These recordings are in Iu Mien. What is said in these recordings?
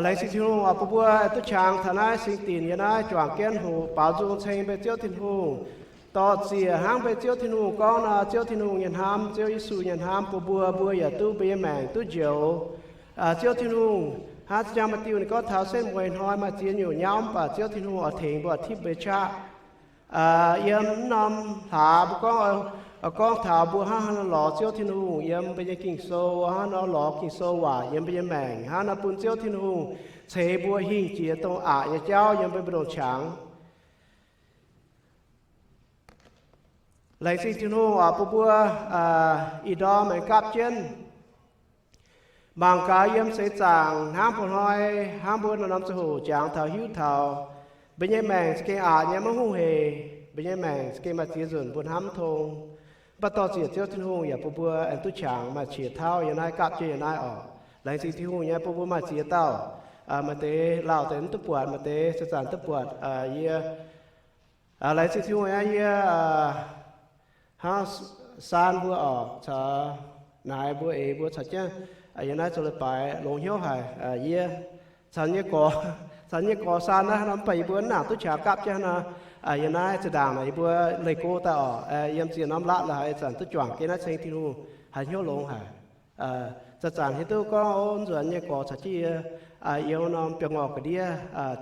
Laengz zingh Tin-Hungh oc, bun mbuo duqv qangx taux naaiv singx dinc yiem naaiv juangc jienv hoqc baaux nzung ceng mbuo Ziouv Tin-Hungh, dorh ziec hnangv mbuo Ziouv Tin-Hungh gorngv nor, Ziouv Tin-Hungh nyei hnamv, Ziouv Yesu nyei hnamv bun mbuo, mbuo yaac duqv mbuo nyei maengc duqv njoux. Ziouv Tin-Hungh, hnangv ziangh maaih diuh ninh gorngv taux setv mueiz hnoi maaih ziex nyungc nyauv, mv baac Ziouv Tin-Hungh oix tengx mbuo tipv mbuo qaqv. Yiem mv norm hlaax mbuo gorngv, gorngv taux mbuo hnangv haaix nor lorz Ziouv Tin-Hungh yiem mbuo nyei Ging-Sou, hnangv nor lorz Ging-Sou waac yiem mbuo nyei maengc, hnangv nor bun Ziouv Tin-Hungh ceix mbuo hingh jiex dongh aqc nyei jauv yiem mbuo mbu'ndongx qangx. Laengz zingh Tin-Hungh oc, bun mbuo ih ndorm aengx gapv jienv mangc gaax yiem seix zaangc hnangv mbuo hnoi, hnangv mbuo norm-norm ziangh hoc jangx taux hiuv taux mbuo nyei maengc za'gengh aqc nyei, maiv hungh heic. Mbuo nyei maengc za'gengh maaih ziex nzunc mbuo hnamv mv tong. Mv baac dorh ziec Ziouv Tin-Hungh yaac bun mbuo aengx duqv qangx maaih qiex tauv yiem naaiv gapv jienv yiem naaiv oc. Laengz zingh Tin-Hungh nyei bun mbuo maaih ziex dauh, maaih deix lauh deix mv duqv buatc, maaih deix seix zaangc duqv buatc. Yie laengz zingh Tin-Hungh aqv. Yie hnangv Saan mbuo oc, caux naaiv mbuo eix mbuo caux jienv yiem naaiv zoux leiz-baaix longx hnyouv haic. Yie caux nyei gorx, caux nyei gorx Saan naaiv nor, mv baac yie mbuo mv nangc duqv qangx gapv jienv nor, yiem naaiv zinh ndaangc naaic yie mbuo leih go daaih oc. Yiem ziex norm laatv la'haiz zanc duqv juangc jienv naaiv ceng Tin-Hungh, haiz hnyouv longx haic. Zanc-zanc hiuv duqv gorngv, o, nzuonx nyei gorx caux jienv yie, yiem norm biauv-ngorh ga'ndiev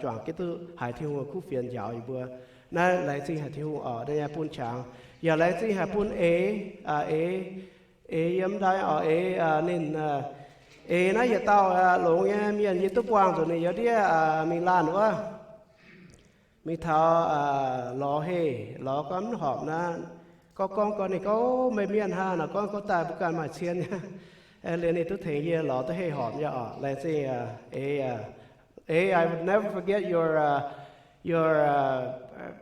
juangc jienv duqv haiz Tin-Hungh kuv fienx njaaux yie mbuo. Naaiv laengz zingh haic Tin-Hungh oc, naaiv nyei bun qangx. Yaac laengz zingh haic bun eix, eix, eix yiem ndau oc, eix, ninh, eix naaiv yietc dauh longx nyei mienh yie duqv buangh nzunc ninh youz ndiev mingh laanh wuov, mingh taux lorz heh, lorz gorngv mv horpc naaiv. Gorngv gorngv gorngv ninh gorngv, o, meih mienh haa nor, gorngv gorngv daaih mbuo ganh maaih cien nyei. Liuz ninh duqv tengx yie lorz duqv heh horpc nyei oc. Laengz zingh eix, eix, I would never forget your, your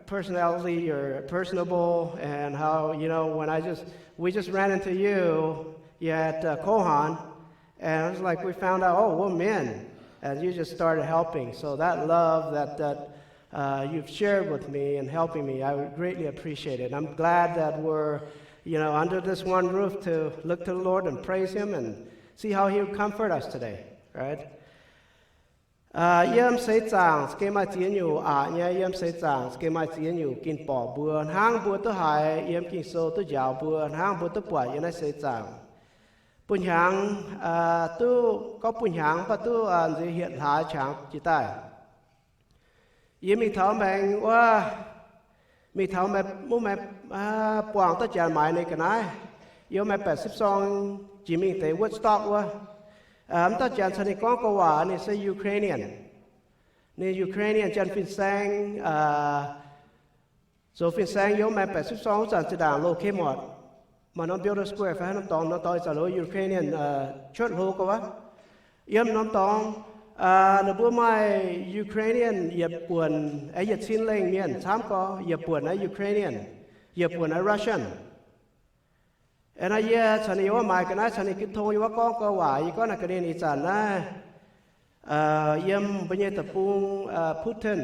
personality, you're personable, and how, you know, when I just, we just ran into you, you at Kohan, and it's like we found out, oh, we're men. And you just started helping. So that love that, that uh, you've shared with me and helping me, I would greatly appreciate it. I'm glad that we're, you know, under this one roof to look to the Lord and praise Him and see how He would comfort us today, right? Yiem seix zaangc za'gengh maaih ziex nyungc aqc nyei, yiem seix zaangc za'gengh maaih ziex nyungc ging borqc mbuo, hnangv mbuo duqv haiz yiem Ging-Sou duqv njaaux mbuo, hnangv mbuo duqv buatc yiem naaiv seix zaangc. Bun hnyangx, duqv gorngv bun hnyangx mv baac duqv nziex hietc hlaax qangx jiex daaih. Yie mingh taux maengx wuov, mingh taux mv, buangh dauh janx maaiz ninh ga'naaiv, yiem maaih baeqc sipv sorng jiex mingh deix Woodstock wuov. Mv dauh janx caux ninh gorngv gorx waac, ninh se Ukrainian. Ninh Ukrainian janx fin-saeng, zoux fin-saeng yiem maaih baeqc sipv sorng wuov zanc zinh ndaangc loz Kmart, maaih norm Belder Square fai haaix norm dorngx, norm dorngx ih zanc loz Ukrainian cuotv hlo gorx wuov. Yiem norm dorngx ninh mbuo maaih Ukrainian yietc buonc, aengx yietc cin lengh mienh camv gorx, yietc buonc aeqv Ukrainian, yietc buonc aeqv Russian. Aeqv, naaiv yie caux ninh yiem wuov maaiz ga'naaiv, caux ninh gitong yiem wuov gorngv gorx waac, yie gorngv naaic gaax ninh, ih zanc naaiv yiem mbuo nyei deic-bung, Putin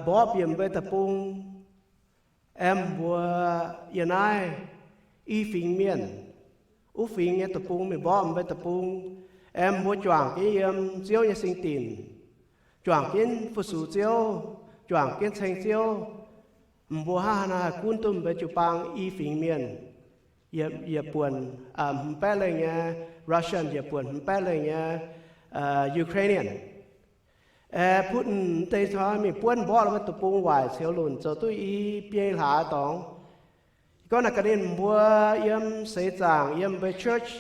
mborqv bieqc mbuo deic-bung, aengx mbuo yiem naaiv i fingx mienh, wuov fingx nyei deic-bung mingh mborqv mbuo deic-bung, aengx mbuo juangc jienv yiem Ziouv nyei singx dinc, juangc jienv fu-sux Ziouv, juangc jienv ceng Ziouv. Mbuo hnangv haaix nor haih gunv duqv mbuo jiu-baang i fingx mienh, yietc buonc hmz baeqv lengh nyei Russian, yietc buonc hmz baeqv lengh nyei Ukrainian. Aeqv, Putin deix hnoi mingh buonv mborqv mbuo deic-bung waaic ceux lunc zoux duqv i biei hlaax dorngx. Gorngv naaic gaax ninh mbuo yiem seix zaangc, yiem mbuo church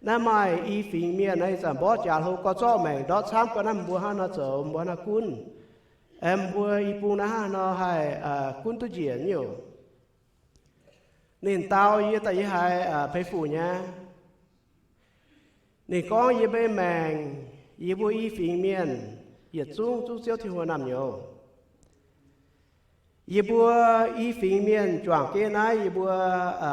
naaiv maaih i fingx mienh naaiv, ih zanc mborqv jaax hlo gorx-zorqv maengc ndortv camv gorx, naaiv mbuo hnangv haaix nor zoux, mbuo hnangv haaix nor gunv. Aeqv, mbuo i bung naaiv hnangv haaix nor haih gunv duqv njiec nyungc. Ninh dau yie daaih yie haiz peix fuc nyei. Ninh gorngv, yie mbuo maengc, yie mbuo i fingx mienh yietc zungv zungv Ziouv Tin-Hungh naamh nyouz. Yie mbuo i fingx mienh juangc jienv naaiv, yie mbuo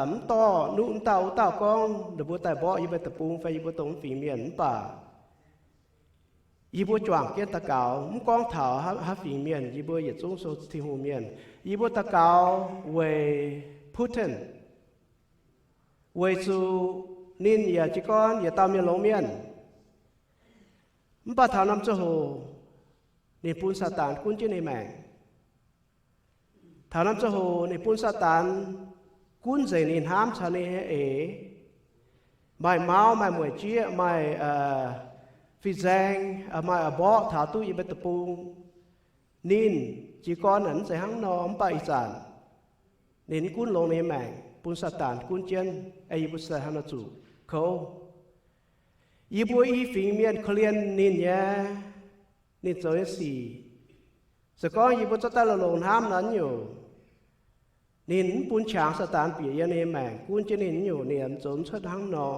mv dorh nuqv mv dauh wuov dauh gorngv ninh mbuo daaih mborqv yie mbuo deic-bung fai yie mbuo dongh mv fingx mienh, mv baac yie mbuo juangc jienv daux gaux, mv gorngv taux haaix fingx mienh, yie mbuo yietc zungv sou Tin-Hungh mienh. Yie mbuo daux gaux weic Putin, weic zuqc ninh yaac jiez gorn yietc dauh mienh longx mienh. Mv baac taux norm ziangh hoc ninh bun Saadaan gunv jienv ninh maengc. Taux norm ziangh hoc ninh bun Saadaan gunv nzengc ninh hnamv caux ninh nyei eix. Maaih mauv, maaih mueic jieqv, maaih fih nzaeng, maaih mborqv taux duqv yiem mbuo deic-bung. Ninh jiez gorn naaic mv zeiz hnangv nor, mv baac ih zanc ninh mv gunv longx ninh nyei maengc, bun Saadaan gunv jienv, aengx yie mbuo se hnangv nor zuqc kouv. Yie mbuo i fingx mienh korv-lienh ninh nyei, ninh zoux nyei sic. Se gorngv yie mbuo zorqv daaih longx-longx hnamv nor nyungc, ninh mv bun qangx Saadaan bieqc yiem ninh nyei maengc gunv jienv ninh nyungc, ninh yaac zoux mv cuotv hnangv nor.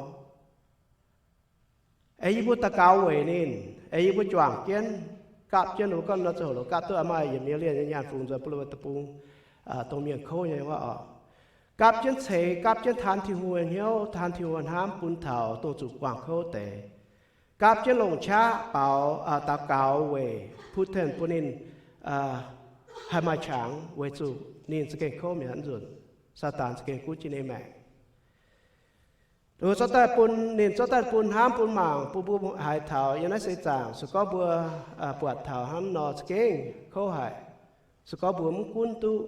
Aengx yie mbuo daux gaux weic ninh, aengx yie mbuo juangc jienv, gapv jienv, mbuo gorngv nor ziangh hoc lorz gapv duqv maaih yietc million nyei nyaanh fungx nzuonx bun mbuo deic-bung dongh mienh kouv nyei wuov oc. Gapv jienv ceix, gapv jienv taan Tin-Hungh nyei hnyouv, taan Tin-Hungh nyei hnamv bun taux dongh zuqc guangc kouv deix. Gapv jienv longc qaqv baaux daux gaux weic Putin bun ninh haih maaih qangx weic zuqc ninh za'gengh kouv mi'aqv nzunc. Saadaan za'gengh gunv jienv ninh maengc. Ninh zorqv daaih bun, ninh zorqv daaih bun hnamv bun mangc bun mbuo haiz taux yiem naaiv seix zaangc, se gorngv mbuo buatc taux hnangv nor za'gengh kouv haic. Se gorngv mbuo mv gunv duqv,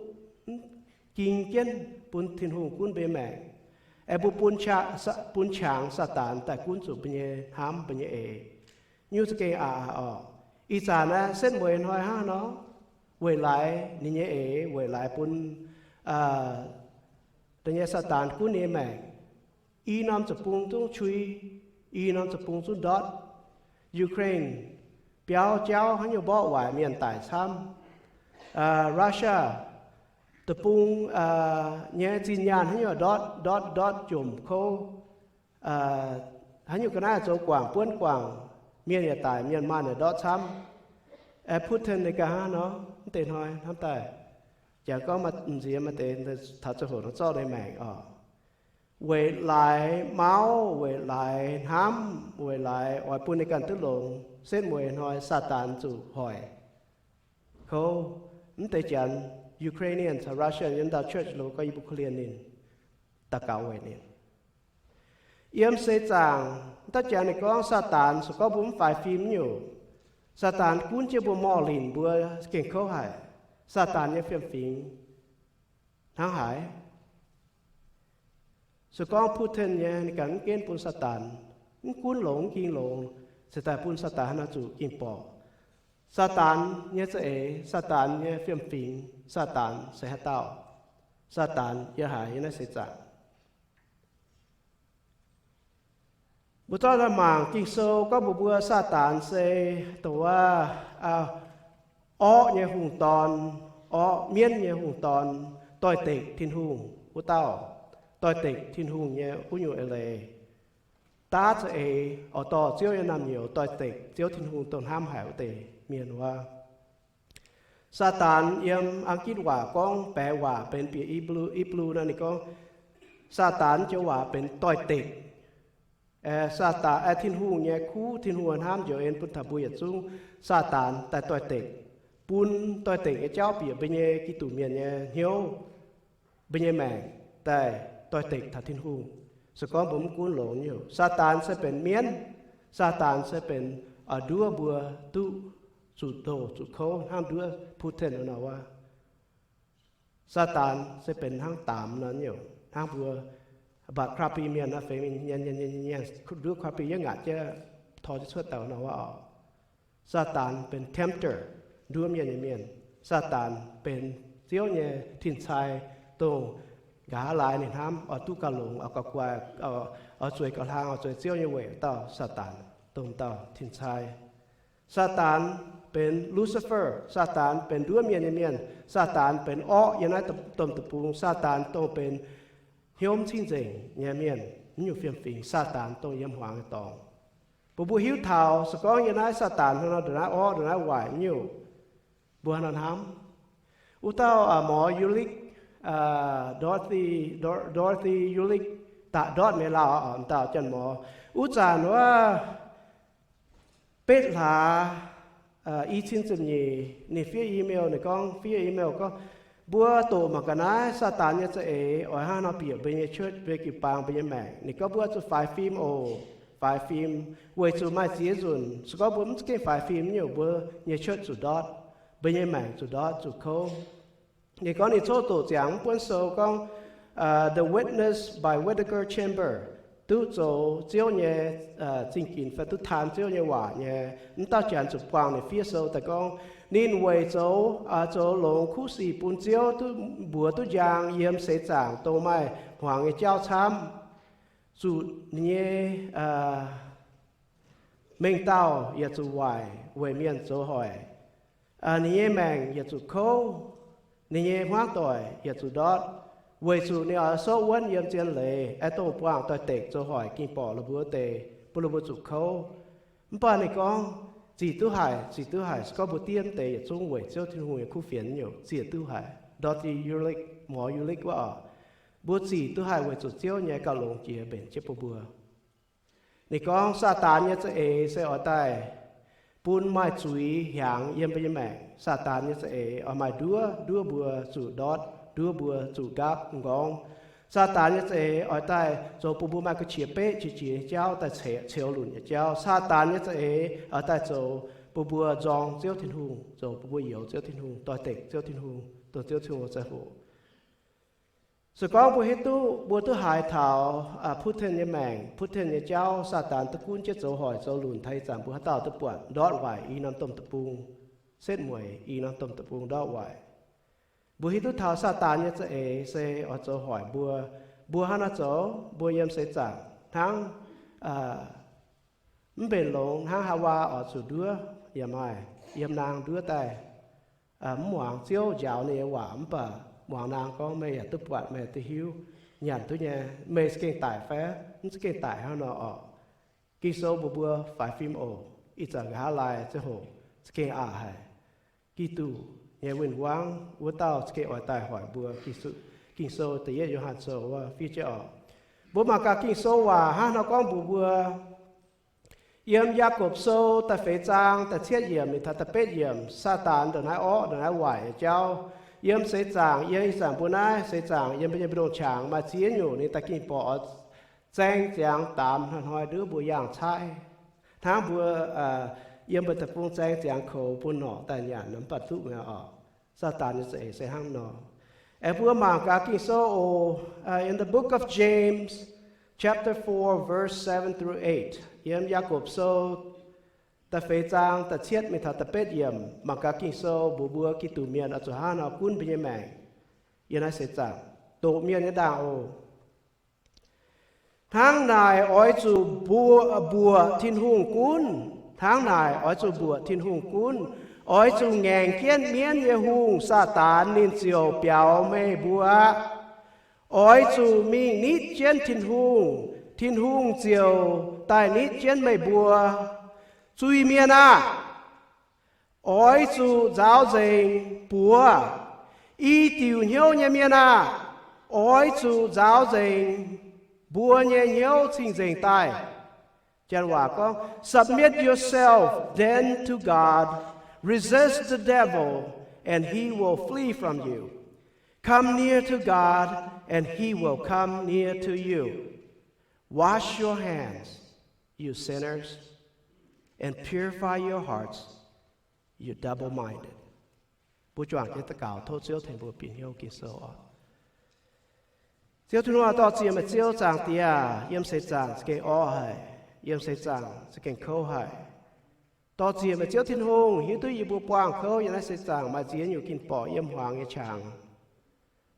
mv ging jienv bun Tin-Hungh gunv mbuo nyei maengc, aengx mbuo bun qangx Saadaan daaih gunv zuqc mbuo nyei hnamv, mbuo nyei eix, nyungc za'gengh aqc haic oc. Ih zanc naaiv setv mueiz hnoi hnangv nor, weic laaix ninh nyei eix, weic laaix bun da'nyeic Saadaan gunv ninh nyei maengc. I norm ziepc bung zungv qui, i norm ziepc bung zungv ndortv. Ukraine biauv jauv haaix nyungc mborqv waaic mienh daic camv. Russia deic-bung nyei zinh nyaanh haaix nyungc ndortv ndortv ndortv jomc kouv. Haaix nyungc ga'naaiv zoux guangc buonv guangc, mienh yaac daic, mienh maanh yaac ndortv camv. Putin ninh ganh hnangv nor, mv deix hnoi hnamv daaih, jangx gorngv m'nziex maaih deix taux ziangh hoc nor zorqv ninh maengc oc. Weic laaix mauv, weic laaix hnamv, weic laaix oix bun ninh ganh duqv longx, setv mueiz hnoi Saadaan zuqc hoic kouv. Mv deix janx Ukrainian caux Russian yiem ndau church loz gorngv yie mbuo korv-lienh ninh, daux gaux weic ninh. Yiem seix zaangc daaih jangx ninh gorngv Saadaan, se gorngv mbuo mv faix fim nyungc, Saadaan gunv jienv mbuo morh linc mbuo gengh kouv haic. Saadaan nyei fiem-fingx hnangv haaix? Se gorngv Putin nyei ninh ganh mv gunv bun Saadaan, mv gunv longx mv ging longx, cingx daaih bun Saadaan hnangv naaiv zuqc ging borqc. Saadaan nyei za'eix, Saadaan nyei fiem-fingx, Saadaan se haaix dauh? Saadaan yiem haaix? Yiem naaiv seix zaangc. Mbuo zorqv daaih mangc Ging-Sou gorngv mbuox mbuo Saadaan se dongh wuov orqv nyei hungh dorn, orqv mienv nyei hungh dorn, doix-dekc Tin-Hungh wuov dauh, doix-dekc Tin-Hungh nyei wuov nyungc eix leiz. Daav za'eix, oix dorh Ziouv nyei naamh nyouz, doix-dekc Ziouv Tin-Hungh dongh hnamv haic wuov deix mienh wuov. Saadaan yiem Ang^gitv waac gorngv, baeqc waac benx bieqc Ipv^lu nor ninh gorngv, Saadaan joux waac benx doix-dekc. Saadaan, Tin-Hungh nyei kuv, Tin-Hungh hnamv njoux en bun taux mbuo yietc zungv, Saadaan daaih doix-dekc, bun doix-dekc nyei jauv bieqc mbuo nyei Giduc mienh nyei hnyouv, mbuo nyei maengc daaih doix-dekc taux Tin-Hungh. Se gorngv mbuo mv gunv longx nyungc, Saadaan se benx mienv. Saadaan se benx oix nduov mbuo duqv zuqc doh zuqc kouv hnangv nduov Putin nor wuov. Saadaan se benx hnangv daamx nor nyungc, hnangv mbuo mbatc คราบ ปี mienh nor, feix mienh nduov คราบ ปี yietv ngaatc jienv tor jienv cuotv dauh nor wuov oc. Saadaan benx tempter, nduov mienh nyei mienh. Saadaan benx Ziouv nyei tin-cai, dongh nqa'haav laaix ninh hnamv oix duqv gauh longx, oix gauh guai, oix zueiz gauh hlang, oix zueiz Ziouv nyei weic dauh Saadaan, dongh dauh tin-cai. Saadaan benx Lucifer, Saadaan benx nduov mienh nyei mienh, Saadaan benx orqv yiem naaiv domh deic-bung, Saadaan dongh benx hnyouv mv cing-nzengc nyei mienh, mv nyungc fiem-fingx, Saadaan dongh yiem hmuangx nyei dorngx. Mbuo mbuo hiuv taux se gorngv yiem naaiv Saadaan hnangv nor ndongc naaiv orqv ndongc naaiv waaic nyungc, mbuo hnangv nor hnamv. Wuov dauh morz Yulikv, Dorothy, Dorothy Yulikv, da'ndortv mienh lauh, dauh janx-morz. Wuov zanc wuov betv hlaax i cin ziepc nyeic ninh fiev email, ninh gorngv, fiev email gorngv, mbuo doqc mangc gaax naaiv Saadaan nyei za'eix oix hnangv haaix nor bieqc mbuo nyei church, mbuo nyei jiu-baang, mbuo nyei maengc. Ninh gorngv mbuo zuqc faix fim oc. faix fim, weic zuqc maaih ziex nzunc, se gorngv mbuo mv za'gengh faix fim nyungc, mbuo nyei cuotv zuqc ndortv, mbuo nyei maengc zuqc ndortv zuqc kouv. Ninh gorngv ninh coqv doqc ziangx mv buonv sou gorngv The Witness by Whittaker Chambers, duqv zoux Ziouv nyei zingh ginc fai duqv taan Ziouv nyei waac nyei, mv dauh janx zuqc buangh ninh fiev sou daaih gorngv, ninh weic zoux, zoux longx kuv sic bun Ziouv duqv mbuox duqv njang yiem seix zaangc dongh maaih hmuangx nyei jauv camv, zuqc ninh nyei mengh dauh yaac zuqc waaic weic mienh zoux hoic, ninh nyei maengc yaac zuqc kouv, ninh nyei hmuangv doic yaac zuqc ndortv, weic zuqc ninh oix souv wuonv yiem zien leiz, aengx dongh buangh doix-dekc zoux hoic ging borqc la'mbuo wuov deix, bun la'mbuo zuqc kouv. Mv baac ninh gorngv, zic duqv haic, zic duqv haic, se gorngv mbuo diev mv deix yietc zungv weic Ziouv Tin-Hungh nyei kuv fienx nyungc, zic duqv haic, ndortv Ulick, morz Ulick wuov oc. Mbuo zic duqv haic weic zuqc Ziouv nyei gauh longx jiex mbenc jienv bun mbuo. Ninh gorngv Saadaan nyei za'eix se oix daaih bun maaih zuiz hiaangx yiem mbuo nyei maengc. Saadaan nyei za'eix oix maaih nduov, nduov mbuo zuqc ndortv, nduov mbuo zuqc nqaapv m'nqorngv. Saadaan nyei za'eix oix daaih zoux bun mbuo maaih ga'qiex beqv qiex jiez nyei jauv daaih ceux lunc nyei jauv. Saadaan nyei za'eix oix daaih zoux bun mbuo nzorng Ziouv Tin-Hungh, zoux bun mbuo youz Ziouv Tin-Hungh, doix-dekc Ziouv Tin-Hungh, dongh Ziouv Tin-Hungh za'eix hoc. Se gorngv mbuo hiuv duqv, mbuo duqv haiz taux Putin nyei maengc, Putin nyei jauv, Saadaan duqv gunv jienv zoux hoic zoux lunc taux ih zanc mbuo haaix dauh duqv buatc ndortv waaic i norm domh deic-bung, setv mueic i norm domh deic-bung ndortv waaic. Mbuo hiuv duqv taux Saadaan nyei za'eix se oix zoux hoic mbuo. Mbuo hnangv naaiv zoux, mbuo yiem seix zaangc hnangv mv mbenc longx, hnangv Haawaa oix zuqc nduov yaac maaih yiem naang nduov daaih, mv muangx Ziouv njaaux ninh nyei waac, mv baac muangx naang gorngv, meih yaac duqv buatc, meih duqv hiuv, nyanc duqv nyei, meih za'gengh daic fai mv za'gengh daic hnangv nor orqc. Ging-Sou mbuox mbuo faix fim oc. Ih zanc nqa'haav laai ziangh hoc za'gengh aqc haic. Giduc nyei win-wangv wuov dauh za'gengh oix daaih hoic mbuo. Ging-Sou da'yietv Yo^han Sou wuov fiev jienv oc. Mbuo mangc gaax Ging-Sou waac hnangv haaix nor gorngv mbuox mbuo. Yiem Yaagorpc Sou da'feix zaang da'cietv yiemc mingh taux da'betv yiemc, Saadaan ndongc naaiv orqv, ndongc naaiv waaic nyei jauv. Yiem seix zaangc, yiem ih zanc mbuo naaiv seix zaangc, yiem mbuo nyei mbu'ndongx qangx maaih ziex nyungc ninh da'gingh borqc oix zaeng ziangx daamx hnoi-hnoi nduov mbuo yangh caiv. Hnangv mbuo yiem mbuo deic-bung zaeng ziangx koux bun norqc daaih nyanc nor, mv baac duqv mi'aqv oc. Saadaan nyei za'eix se hnangv nor. Aengx mbuo mangc gaax Ging-Sou oc. In the book of James, chapter four, verse seven through eight, yiem Yaagorpc Sou da'feix zaang da'cietv mingh taux da'betv yiemc. Mangc gaax Ging-Sou mbuox mbuo Giduc mienh oix zuqc hnangv haaix nor gunv mbuo nyei maengc yiem naaiv seix zaangc, doqc mienh nyei ndaangc oc. Hnangv naaic oix zuqc mbuoqc, mbuoqc Tin-Hungh gunv. Hnangv naaic oix zuqc mbuoqc Tin-Hungh gunv. Oix zuqc ngaengc jienv mienv nyei hungh, Saadaan, ninh ziouc biaux meih mbuo aqv. Oix zuqc mingh nitv jienv Tin-Hungh, Tin-Hungh ziouc daaih nitv jienv meih mbuo. Zuiz-mienh aah! Oix zuqc nzaaux nzengc buoz. I diuc hnyouv nyei mienh aah! Oix zuqc nzaaux nzengc mbuo nyei hnyouv cing-nzengc daaih. Janx waac gorngv, submit yourself then to God, resist the devil, and he will flee from you. Come near to God, and he will come near to you. Wash your hands, you sinners, and purify your hearts, you double-minded. Mbuo juangc jienv daux gaux, tov Ziouv tengx mbuo bieqc hnyouv Ging-Sou oc. Ziouv Tin-Hungh, dorh ziex meih Ziouv, Zaangc Diex, yiem seix zaangc za'gengh orqv haic, yiem seix zaangc za'gengh kouv haic. Dorh ziex meih Ziouv Tin-Hungh, hiuv duqv yie mbuo buangh kouv yiem naaiv seix zaangc maaih ziex nyungc ging-borqc yiem hmuangx nyei qangx.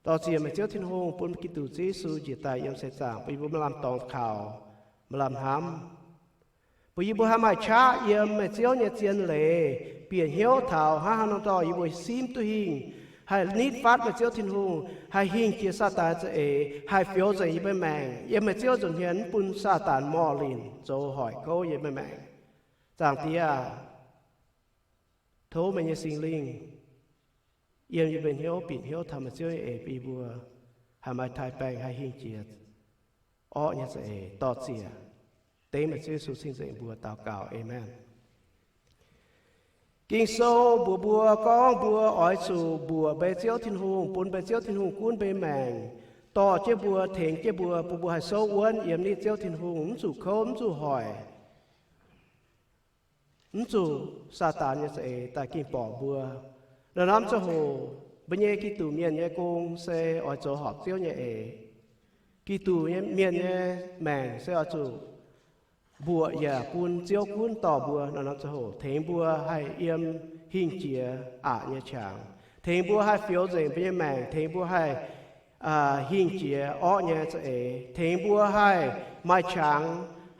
Dorh ziex meih Ziouv Tin-Hungh, bun Giduc Ziouv Yesu njiec daaih yiem seix zaangc, bun yie mbuo maaih lamh dorngx kaux, maaih lamh hnamv, bun yie mbuo haih maaih qaqv yiem meih Ziouv nyei zien leiz, bieqc hnyouv taux hnangv haaix nor dorh yie mbuo simv duqv hingh, haih nitv fatv meih Ziouv Tin-Hungh, haih hingh jiex Saadaan za'eix, haih fioux nzengc yie mbuo maengc yiem meih Ziouv nza'hmien, mv bun Saadaan morh linc zoux hoic kouv yie mbuo maengc. Zaangc Diex aah! Tov meih nyei Singx Lingh yiem yie mbuo hnyouv, bieqc hnyouv taux meih Ziouv nyei eix bun yie mbuo haih maaih taaih baengh haih hingh jiex orqv nyei za'eix. Dorh ziex dengv meih Ziouv Yesu cing-nzengc mbuox daux gaux, aamen. Ging-Sou mbuox mbuo gorngv mbuo oix zuqc mbuoqc mbei Ziouv Tin-Hungh, bun mbei Ziouv Tin-Hungh gunv mbei maengc, dorh jienv mbuo, tengx jienv mbuo, bun mbuo haih souv wuonv yiem nitv Ziouv Tin-Hungh, mv zuqc kouv, mv zuqc hoic, mv zuqc Saadaan nyei za'eix daaih ging borqc mbuo. Norm-norm ziangh hoc mbuo nyei Giduc mienh nyei gong se oix zoux horpc Ziouv nyei eix. Giduc mienh nyei maengc se oix zuqc mbuoqc yaac bun Ziouv gunv dorh mbuo norm-norm ziangh hoc, tengx mbuo haih yiem hingh jiex aqc nyei qangx, tengx mbuo haih fioux nzengc mbuo nyei maengc, tengx mbuo haih hingh jiex orqv nyei za'eix, tengx mbuo haih maaih qangx,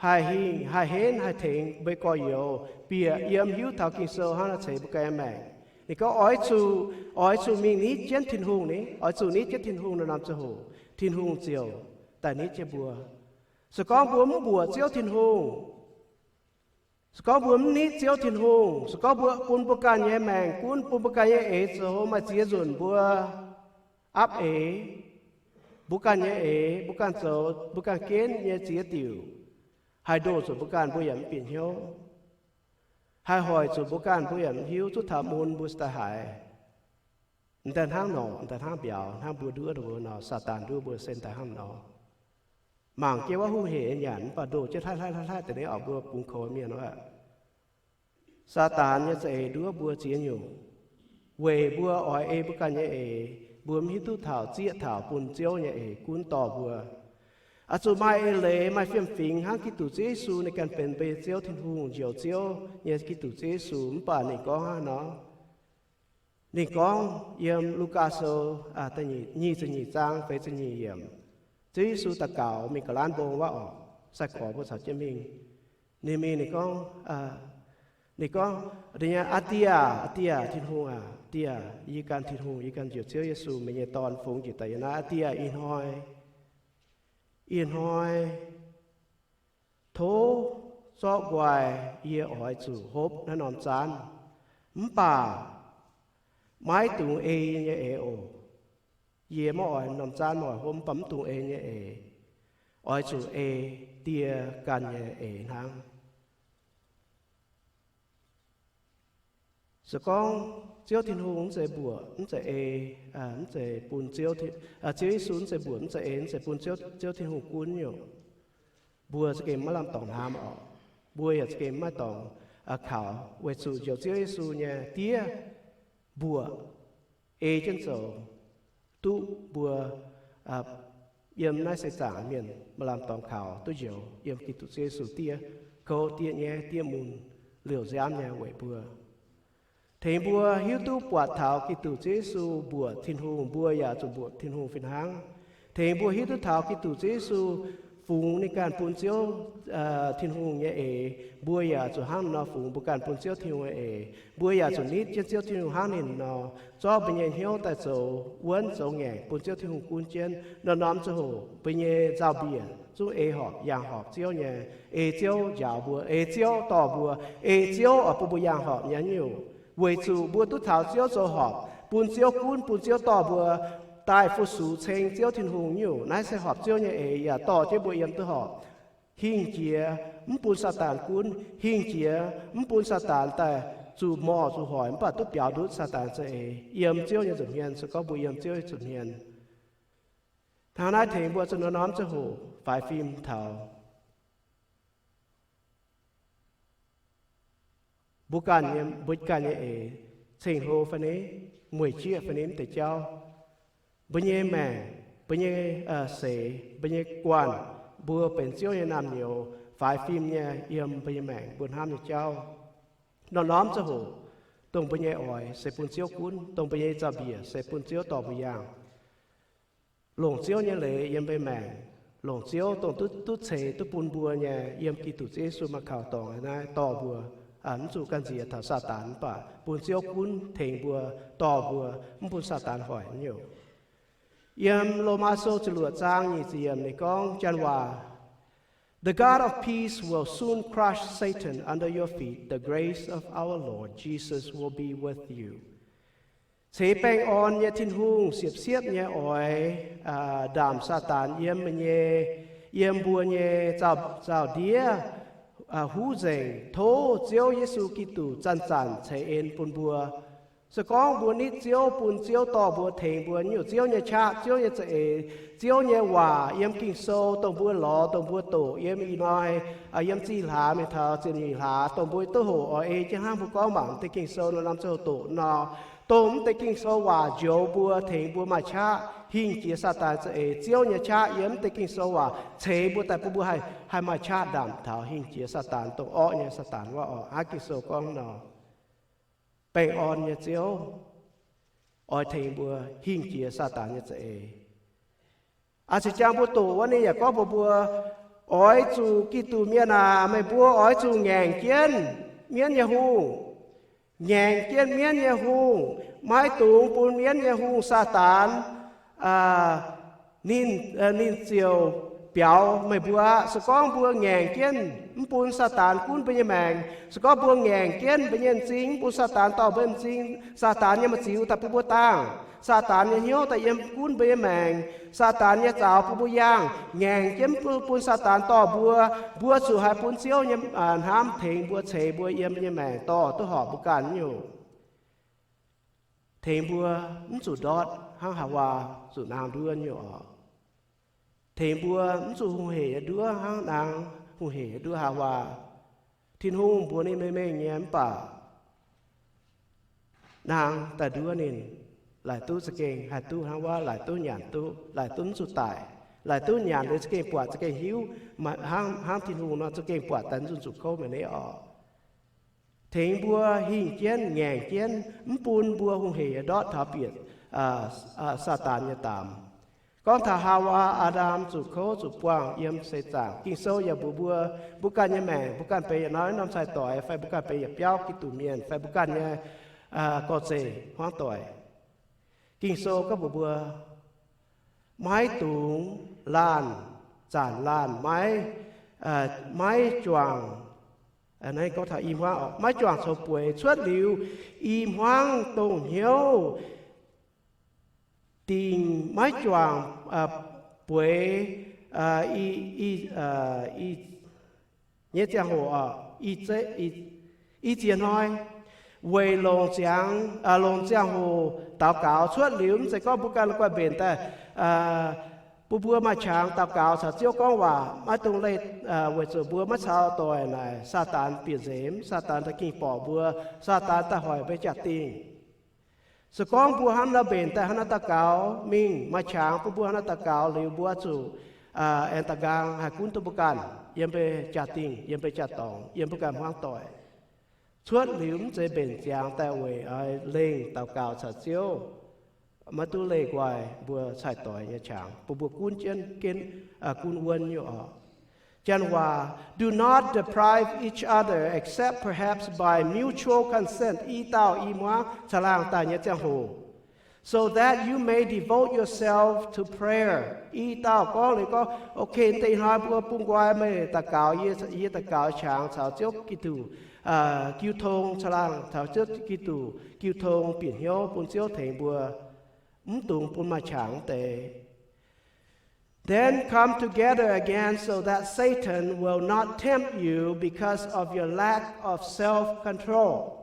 haih hingh, haih henv, haih tengx mbuo nyei gorx-youz bieqc yiem hiuv taux Ging-Sou hnangv naaiv ceix mbuo ganh nyei maengc. Ninh gorngv oix zuqc, oix zuqc mingh nitv jienv Tin-Hungh ni, oix zuqc nitv jienv Tin-Hungh norm-norm ziangh hoc, Tin-Hungh ziouc daaih nitv jienv mbuo. Se gorngv mbuo mv mbuoqc Ziouv Tin-Hungh, se gorngv mbuo mv nitv Ziouv Tin-Hungh, se gorngv mbuo bun mbuo ganh nyei maengc gunv, bun mbuo ganh nyei eix zoux maaih ziex nzunc mbuo apv eix, mbuo ganh nyei eix, mbuo ganh zoux, mbuo ganh ginv nyei ziex diuc, haih ndoh zuqc mbuo ganh mbuo yaac mv bieqc hnyouv, haih hoic zuqc mbuo ganh mbuo yaac mv hiuv, zuqc taux mun mbuo se daaih haiz m'daaih hnangv norqc, m'daaih hnangv mbiauz, hnangv mbuo nduov nor, Saadaan nduov mbuo se m'daaih hnangv nor. Mangc jienv wuov hungh hec nyei nyanc mv baac ndoh jienv hlaiv hlaiv hlaiv hlaiv deix ni orqc, mbuo bungx koux mienh aqv. Saadaan nyei za'eix nduov mbuo ziex nyungc, weic mbuo oix ei mbuo ganh nyei eix, mbuo mv hiuv duqv taux zieqv taux bun Ziouv nyei eix gunv dorh mbuo. Oix zuqc maaih eix leiz, maaih fiem-fingx hnangv Giduc Ziouv Yesu ninh ganh benx mbuo nyei Ziouv Tin-Hungh, Njoux Ziouv nyei Giduc Ziouv Yesu. Mv baac ninh gorngv hnangv nor, ninh gorngv yiem Lugaa Sou nyic ziepc nyeic zaang feix ziepc nyeic yiemc, Ziouv Yesu daux gaux mingh ga'laanv mbong wuov orqc, sai-gorx mbuo caux jienv mingh. Ninh mingh, ninh gorngv, ninh gorngv, Aa Die aah, aa Die aah, Tin-Hungh aac, Die aah, yie ganh Tin-Hungh, yie ganh Njoux Ziouv Yesu, meih nyei Dorn, fungx njiec daaih yiem naaiv. Aa Die aah, ih hnoi, ih hnoi tov zorqv nqoi, yie oix zuqc hopv naaiv norm zaanv. Mv baac maiv dungx ei yie nyei eix oc. Yie maiv oix norm zaanv maiv oix hopv, mv baac mv dungx ei yie nyei eix. Oix zuqc ei Die ganh nyei eix hnangv. Se gorngv Ziouv Tin-Hungh mv zeiz mbuoqc, mv zeiz ei, mv zeiz bun Ziouv, Ziouv Yesu mv zeiz mbuoqc, mv zeiz ei, mv zeiz bun Ziouv, Ziouv Tin-Hungh gunv nyungc, mbuo za'gengh maiv lamh dorngx hnamv orqc. Mbuo yaac za'gengh maiv dorngx kaux, weic zuqc Njoux Ziouv Yesu nyei Diev mbuoqc, ei jienv zoux, duqv mbuo yiem naaiv seix zaangc mienh maaih lamh dorngx kaux duqv njoux yiem Giduc Ziouv Yesu Diev, kouv diev nyaiv diev mun, liouc nziaamv nyei weic mbuo. Tengx mbuo hiuv duqv buatc taux Giduc Ziouv Yesu mbuoqc Tin-Hungh, mbuo yaac zuqc mbuoqc Tin-Hungh fih hnangv. Tengx mbuo hiuv duqv taux Giduc Ziouv Yesu fungx ninh ganh bun Ziouv Tin-Hungh nyei eix, mbuo yaac zuqc hnangv nor fungx mbuo ganh bun Ziouv Tin-Hungh nyei eix. Mbuo yaac zuqc nitv jienv Ziouv Tin-Hungh hnangv ninh nor, zorqv mbuo nyei hnyouv daaih zoux wuonv zoux ngaengc bun Ziouv Tin-Hungh gunv jienv. Norm-norm ziangh hoc mbuo nyei nzauh mbiec zungv ei horpc, yangh horpc Ziouv nyei. Ei Ziouv njaaux mbuo, ei Ziouv dorh mbuo, ei Ziouv oix bun mbuo yangh horpc nyei nyungc. Weic zuqc mbuo duqv taux Ziouv zoux horpc, bun Ziouv gunv, bun Ziouv dorh mbuo daaih fu-sux ceng Ziouv Tin-Hungh nyungc. Naaiv se horpc Ziouv nyei eix yaac dorh jienv mbuo yiem duqv horpc. Hingh jiex mv bun Saadaan gunv, hingh jiex mv bun Saadaan daaih zuqc morh zuqc hoic, mv baac duqv biaux ndutv Saadaan za'eix yiem Ziouv nyei nza'hmien, se gorngv mbuo yiem Ziouv nyei nza'hmien. Hnangv naaiv tengx mbuo zuqc norm-norm ziangh hoc faix fim taux mbuo ganh nyei, mbuo ganh nyei eix, ceng-hlo fai ni, mueic-jieqv fai ni, mv deix jauv, mbuo nyei maengc, mbuo nyei seix, mbuo nyei guanh, mbuo benx Ziouv nyei naamh nyouz, faix fim nyei yiem mbuo nyei maengc mbuo hnamv nyei jauv. Norm-norm ziangh hoc, dongh mbuo nyei oix se bun Ziouv gunv, dongh mbuo nyei nzauh mbiec se bun Ziouv dorh mbuo yangh. Longc Ziouv nyei leiz yiem mbuo maengc, longc Ziouv dongh duqv, duqv ceix duqv bun mbuo nyei yiem Giduc Yesu maaih kaux dorngx naaiv dorh mbuo, mv zuqc ganh nziex taux Saadaan, mv baac bun Ziouv gunv tengx mbuo, dorh mbuo, mv bun Saadaan hoic nyungc. Yiem Lomaa Sou ziepc luoqc zaang nyic ziepc yiemc ninh gorngv janx waac, The God of peace will soon crush Satan under your feet. The grace of our Lord Jesus will be with you. Ceix baengh orn nyei Tin-Hungh siepv-siepv nyei oix ndaamc Saadaan yiem meih nyei, yiem mbuo nyei nzauh, nzauh ndiev huv nzengc. Tov Ziouv Yesu Giduc zanc-zanc ceix en bun mbuo. Se gorngv mbuo nitv Ziouv, bun Ziouv dorh mbuo, tengx mbuo, nyungc Ziouv nyei qaqv, Ziouv nyei za'eix, Ziouv nyei waac yiem Ging-Sou, dongh mbuo lorz, dongh mbuo doqc yiem ih hnoi, yiem zih hlaax mingh taux ziepc nyeic hlaax, dongh mbuo duqv hoqc oix ei jienv hnangv mbuo gorngv mangc mv deix Ging-Sou nor, norm ziangh hoc doqc nor, dongh mv deix Ging-Sou waac njoux mbuo, tengx mbuo maaih qaqv hingh jiex Saadaan za'eix. Ziouv nyei qaqv yiem mv deix Ging-Sou waac ceix mbuo daaih bun mbuo haih, haih maaih qaqv ndamc taux hingh jiex Saadaan, dongh orqv nyei Saadaan wuov oc. Hnangv Ging-Sou gorngv nor, baengh orn nyei Ziouv oix tengx mbuo hingh jiex Saadaan nyei za'eix. Aa, cingx jang mbuo doqc wuov ninh yaac gorngv mbuox mbuo, oix zuqc Giduc mienh aac, meih mbuo oix zuqc ngaengc jienv mienv nyei hungh. Ngaengc jienv mienv nyei hungh, maiv dungx bun mienv nyei hungh Saadaan ninh, ninh ziouc biaux meih mbuo aqv. Se gorngv mbuo ngaengc jienv mv bun Saadaan gunv mbuo nyei maengc, se gorngv mbuo ngaengc jienv mbuo nyei m'zing mv bun Saadaan dorh mbuo m'zing, Saadaan nyei ma'ziux daaih bun mbuo dangh, Saadaan nyei hnyouv daaih yiem gunv mbuo nyei maengc, Saadaan nyei zaux bun mbuo yangh, ngaengc jienv mv bun Saadaan dorh mbuo, mbuo zuqc haih bun Ziouv nyei hnamv tengx mbuo, ceix mbuo yiem mbuo nyei maengc dorh duqv horpc mbuo ganh nyungc. Tengx mbuo mv zuqc ndortv hnangv Haawaa zuqc naang nduov nyungc oc. Tengx mbuo mv zuqc hungh heic nyei nduov hnangv naang hungh heic nyei nduov Haawaa. Tin-Hungh mbuox ninh mengh mengh nyei mv baac naang daaih nduov ninh, laaic duqv za'gengh haih duqv hnangv wuov, laaic duqv nyanc duqv, laaic duqv mv zuqc daic, laaic duqv nyanc liuz za'gengh buatc za'gengh hiuv, hnangv Tin-Hungh nor za'gengh buatc daaih zunh zuqc kouv maiv ni oc. Tengx mbuo hingh jienv ngaengc jienv mv bun mbuo hungh heic nyei ndortv taux bieqc Saadaan nyei damx. Gorngv taux Haawaa, Aa^ndam zuqc kouv zuqc buangh yiem seix zaangc, Ging-Sou yaac mbuox mbuo, mbuo ganh nyei maengc, mbuo ganh benx yietc norm cai-doix fai mbuo ganh benx yietc biauv Giduc mienh fai mbuo ganh nyei gorx-zeih hmuangv doic, Ging-Sou gorngv mbuox mbuo, maiv dungx laanh zanc laanh maiv, maiv juangc, gorngv taux i hmuangv, maiv juangc coux bueix. Cuotv liuz i hmuangv dongh hnyouv dingc maiv juangc bueix nyei ziangh hoc, i ziex hnoi, weic longc ziangx, longc ziangh hoc daux gaux. Cuotv liuz mv zeiz gorngv mbuo ganh la'guaih mbenc daaih, bun mbuo maaih qangx daux gaux caux Ziouv gorngv waac, maiv dungx leih, weic zuqc mbuo maiv caux doic naaic Saadaan bieqc nzemx, Saadaan daaih ging borqc mbuo, Saadaan daaih hoic mbuo jaa-dingh. Se gorngv mbuo hnangv nor mbenc daaih hnangv nor daux gaux mingh, maaih qangx bun mbuo hnangv nor daux gaux liuz, mbuo zuqc aengx da'nqaang haih gunv duqv mbuo ganh yiem mbuo jaa-dingh, yiem mbuo jaa-dorngx, yiem mbuo ganh hmuangv doic. Cuotv liuz mv zeiz mbenc ziangx daaih weic oix lengh daux gaux caux Ziouv, maiv duqv leih nqoi mbuo cai-doix nyei qangx, bun mbuo gunv jienv, gunv wuonv nyungc oc. Janx waac, do not deprive each other except perhaps by mutual consent, i dauh i hmuangv caangh laangh daaih nyei ziangh hoc, so that you may devote yourself to prayer. I dauh gorngv liuz gorngv, ok, deix hnoi mbuo bun nqoi meih daux gaux, yie daux gaux qangx caux Ziouv Giduc jiu tong, caangh laangh caux Ziouv Giduc jiu tong, bieqc hnyouv bun Ziouv tengx mbuo, mv dungx bun maaih qangx wuov deix. Then come together again so that Satan will not tempt you because of your lack of self-control.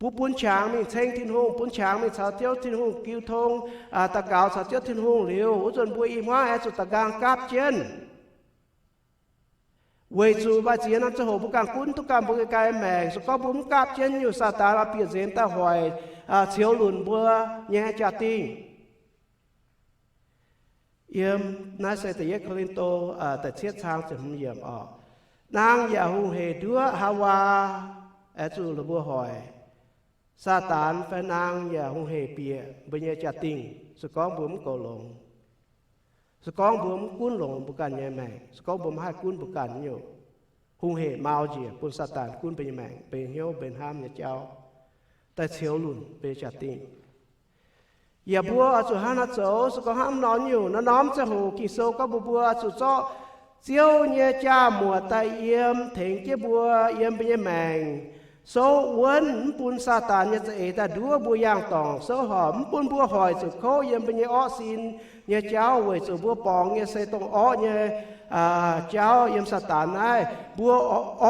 Mbuo bun qangx mingh ceng Tin-Hungh, bun qangx mingh caux Ziouv Tin-Hungh jiu tong, daux gaux caux Ziouv Tin-Hungh liuz, wuov nzunc mbuo i hmuangv aengx zuqc da'nqaang gapv jienv. Weic zuqc maaih ziex norm ziangh hoc mbuo ganh gunv duqv ganh mbuo nyei ganh maengc. Se gorngv mbuo mv gapv jienv nyungc, Saadaan oix bieqc nzemx daaih hoic, ceux lunc mbuo nyei jaa-dingh. Yiem naaiv se da'yietv Ko^lin^to da'cietv cang ziepc hmz yiemc oc. Naang yaac hungh heic nduov Haawaa, aengx zuqc la'buo hoic. Saadaan fai naang yaac hungh heic bieqc mbuo nyei jaa-dingh, se gorngv mbuo mv goux longx, se gorngv mbuo mv gunv longx mbuo ganh nyei maengc, se gorngv mbuo maiv haih gunv mbuo ganh nyei, hungh heic mau njiec bun Saadaan gunv mbuo nyei maengc, benx hnyouv benx hnamv nyei jauv, daaih ceux lunc mbuo nyei jaa-dingh. Yaac mbuo oix zuqc hnangv naaiv zoux, se gorngv hnangv nor nyungc, naaiv norm ziangh hoc Ging-Sou gorngv mbuox mbuo oix zuqc zorqv Ziouv nyei jaa-muoc daaih yiem tengx jienv mbuo yiem mbuo nyei maengc, souv wuonv, mv bun Saadaan nyei za'eix daaih nduov mbuo yangh dorngc, souv horpc, mv bun mbuo hoic zuqc kouv yiem mbuo nyei orqv sin nyei jauv, weic zuqc mbuo borngz nyei se dongh orqv nyei jauv yiem Saadaan naaiv. Mbuo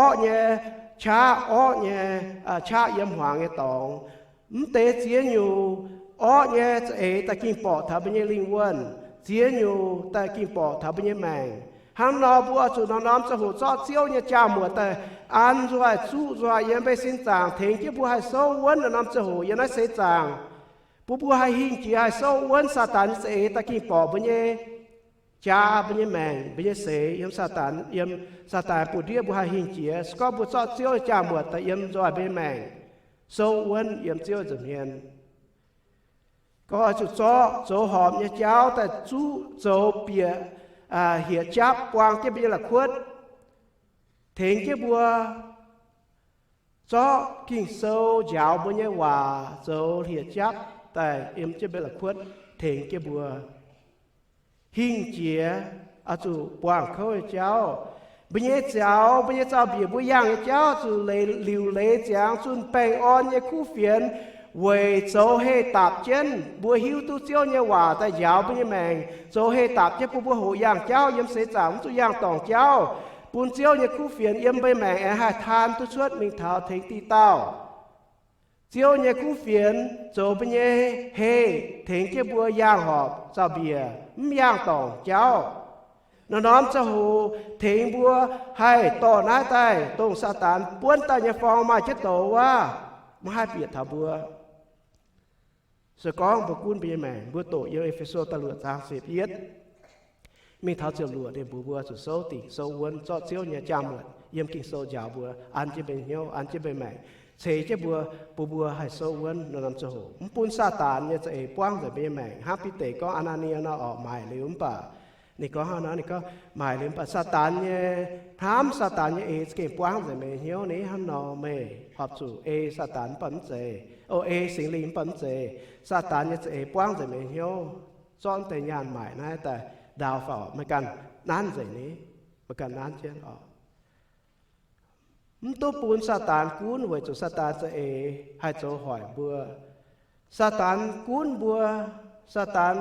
orqv nyei qaqv, orqv nyei qaqv yiem hmuangx nyei dorngx. Mv deix ziex nyungc orqv nyei za'eix daaih ging borqc taux mbuo nyei lingh wuonh. Ziex nyungc daaih ging borqc taux mbuo nyei maengc. Hnangv nor mbuo oix zuqc norm-norm ziangh hoc zorqv Ziouv nyei jaa-muoc daaih an nzoih, zuqv nzoih yiem mbuo nyei sin zaangc, tengx jienv mbuo haih souv wuonv norm-norm ziangh hoc yiem naaiv seix zaangc, bun mbuo haih hingh jiex haih souv wuonv Saadaan nyei za'eix daaih ging borqc mbuo nyei jaa, mbuo nyei maengc, mbuo nyei seix yiem Saadaan, yiem Saadaan bun ndiev mbuo haih hingh jiex. Se gorngv mbuo zorqv Ziouv nyei jaa-muoc daaih yiem nzoih mbuo nyei maengc, souv wuonv yiem Ziouv nza'hmien. Gorngv oix zuqc zorqv zoux horpc nyei jauv daaih zuqv zoux bieqc, aa, hieh japv buang jienv mbuo nyei la'kuotv, tengx jienv mbuo zorqv Ging-Sou njaaux mbuo nyei waac zoux hieh japv daaih yiem jienv mbuo la'kuotv, tengx jienv mbuo hingh jiex, oix zuqc buangh kouv nyei jauv. Mbuo nyei ziangx, mbuo nyei zaux-mbiec, mbuo yangh nyei jauv zuqc leiz, liuc leiz ziangx zunh baengh orn nyei kuv fienx weic zoux heh dapc jienv mbuo hiuv duqv Ziouv nyei waac daaih njaaux mbuo nyei maengc, zoux heh dapc jienv bun mbuo hoqc yangh jauv yiem seix zaangc, mv zuqc yangh dorngc jauv, bun Ziouv nyei kuv fienx yiem mbuo nyei maengc aengx haih taan duqv cuotv mingh taux tengx diqc dauh. Ziouv nyei kuv fienx zoux mbuo nyei heh, tengx jienv mbuo yangh horpc zaux-mbiec, mv yangh dorngc jauv. Norm-norm ziangh hoc tengx mbuo haih dorh naaiv daaih, dongh Saadaan buonv daaih nyei forng maaih jienv douz wuov, maiv haih bieqc taux mbuo. Se gorngv mbuo gunv mbuo nyei maengc, mbuo doqc yiem E^fe^so da'luoqc zaang ziepc yietv mingh taux ziepc luoqc, ninh mbuox mbuo zuqc souv dingc, souv wuonv, zorqv Ziouv nyei jaa-muoc yiem Ging-Sou njaaux mbuo, an jienv mbuo nyei hnyouv, an jienv mbuo nyei maengc, ceix jienv mbuo, bun mbuo haih souv wuonv norm-norm ziangh hoc, mv bun Saadaan nyei za'eix buangv nzengc mbuo nyei maengc. Hnangv Bide gorngv, Aa^naa^nie nor orqc, maaic liuz mv baac, ninh gorngv hnangv nor, ninh gorngv, maaic liuz mv baac Saadaan nyei hnamv, Saadaan nyei eix za'gengh buangv nzengc meih nyei hnyouv. Ninh hnangv nor, meih horpc zuqc ei Saadaan mv baac mv zeiz, o, ei Singx Lingh mv baac mv zeiz. Saadaan nyei za'eix buangv nzengc meih nyei hnyouv. Zorqv deix nyaanh maaic naaiv daaih ndau faaux, meih ganh nanv nzengc ni, meih ganh nanv jienv orqc. Mv duqv bun Saadaan gunv weic zuqc Saadaan za'eix haih zoux hoic mbuo. Saadaan gunv mbuo, Saadaan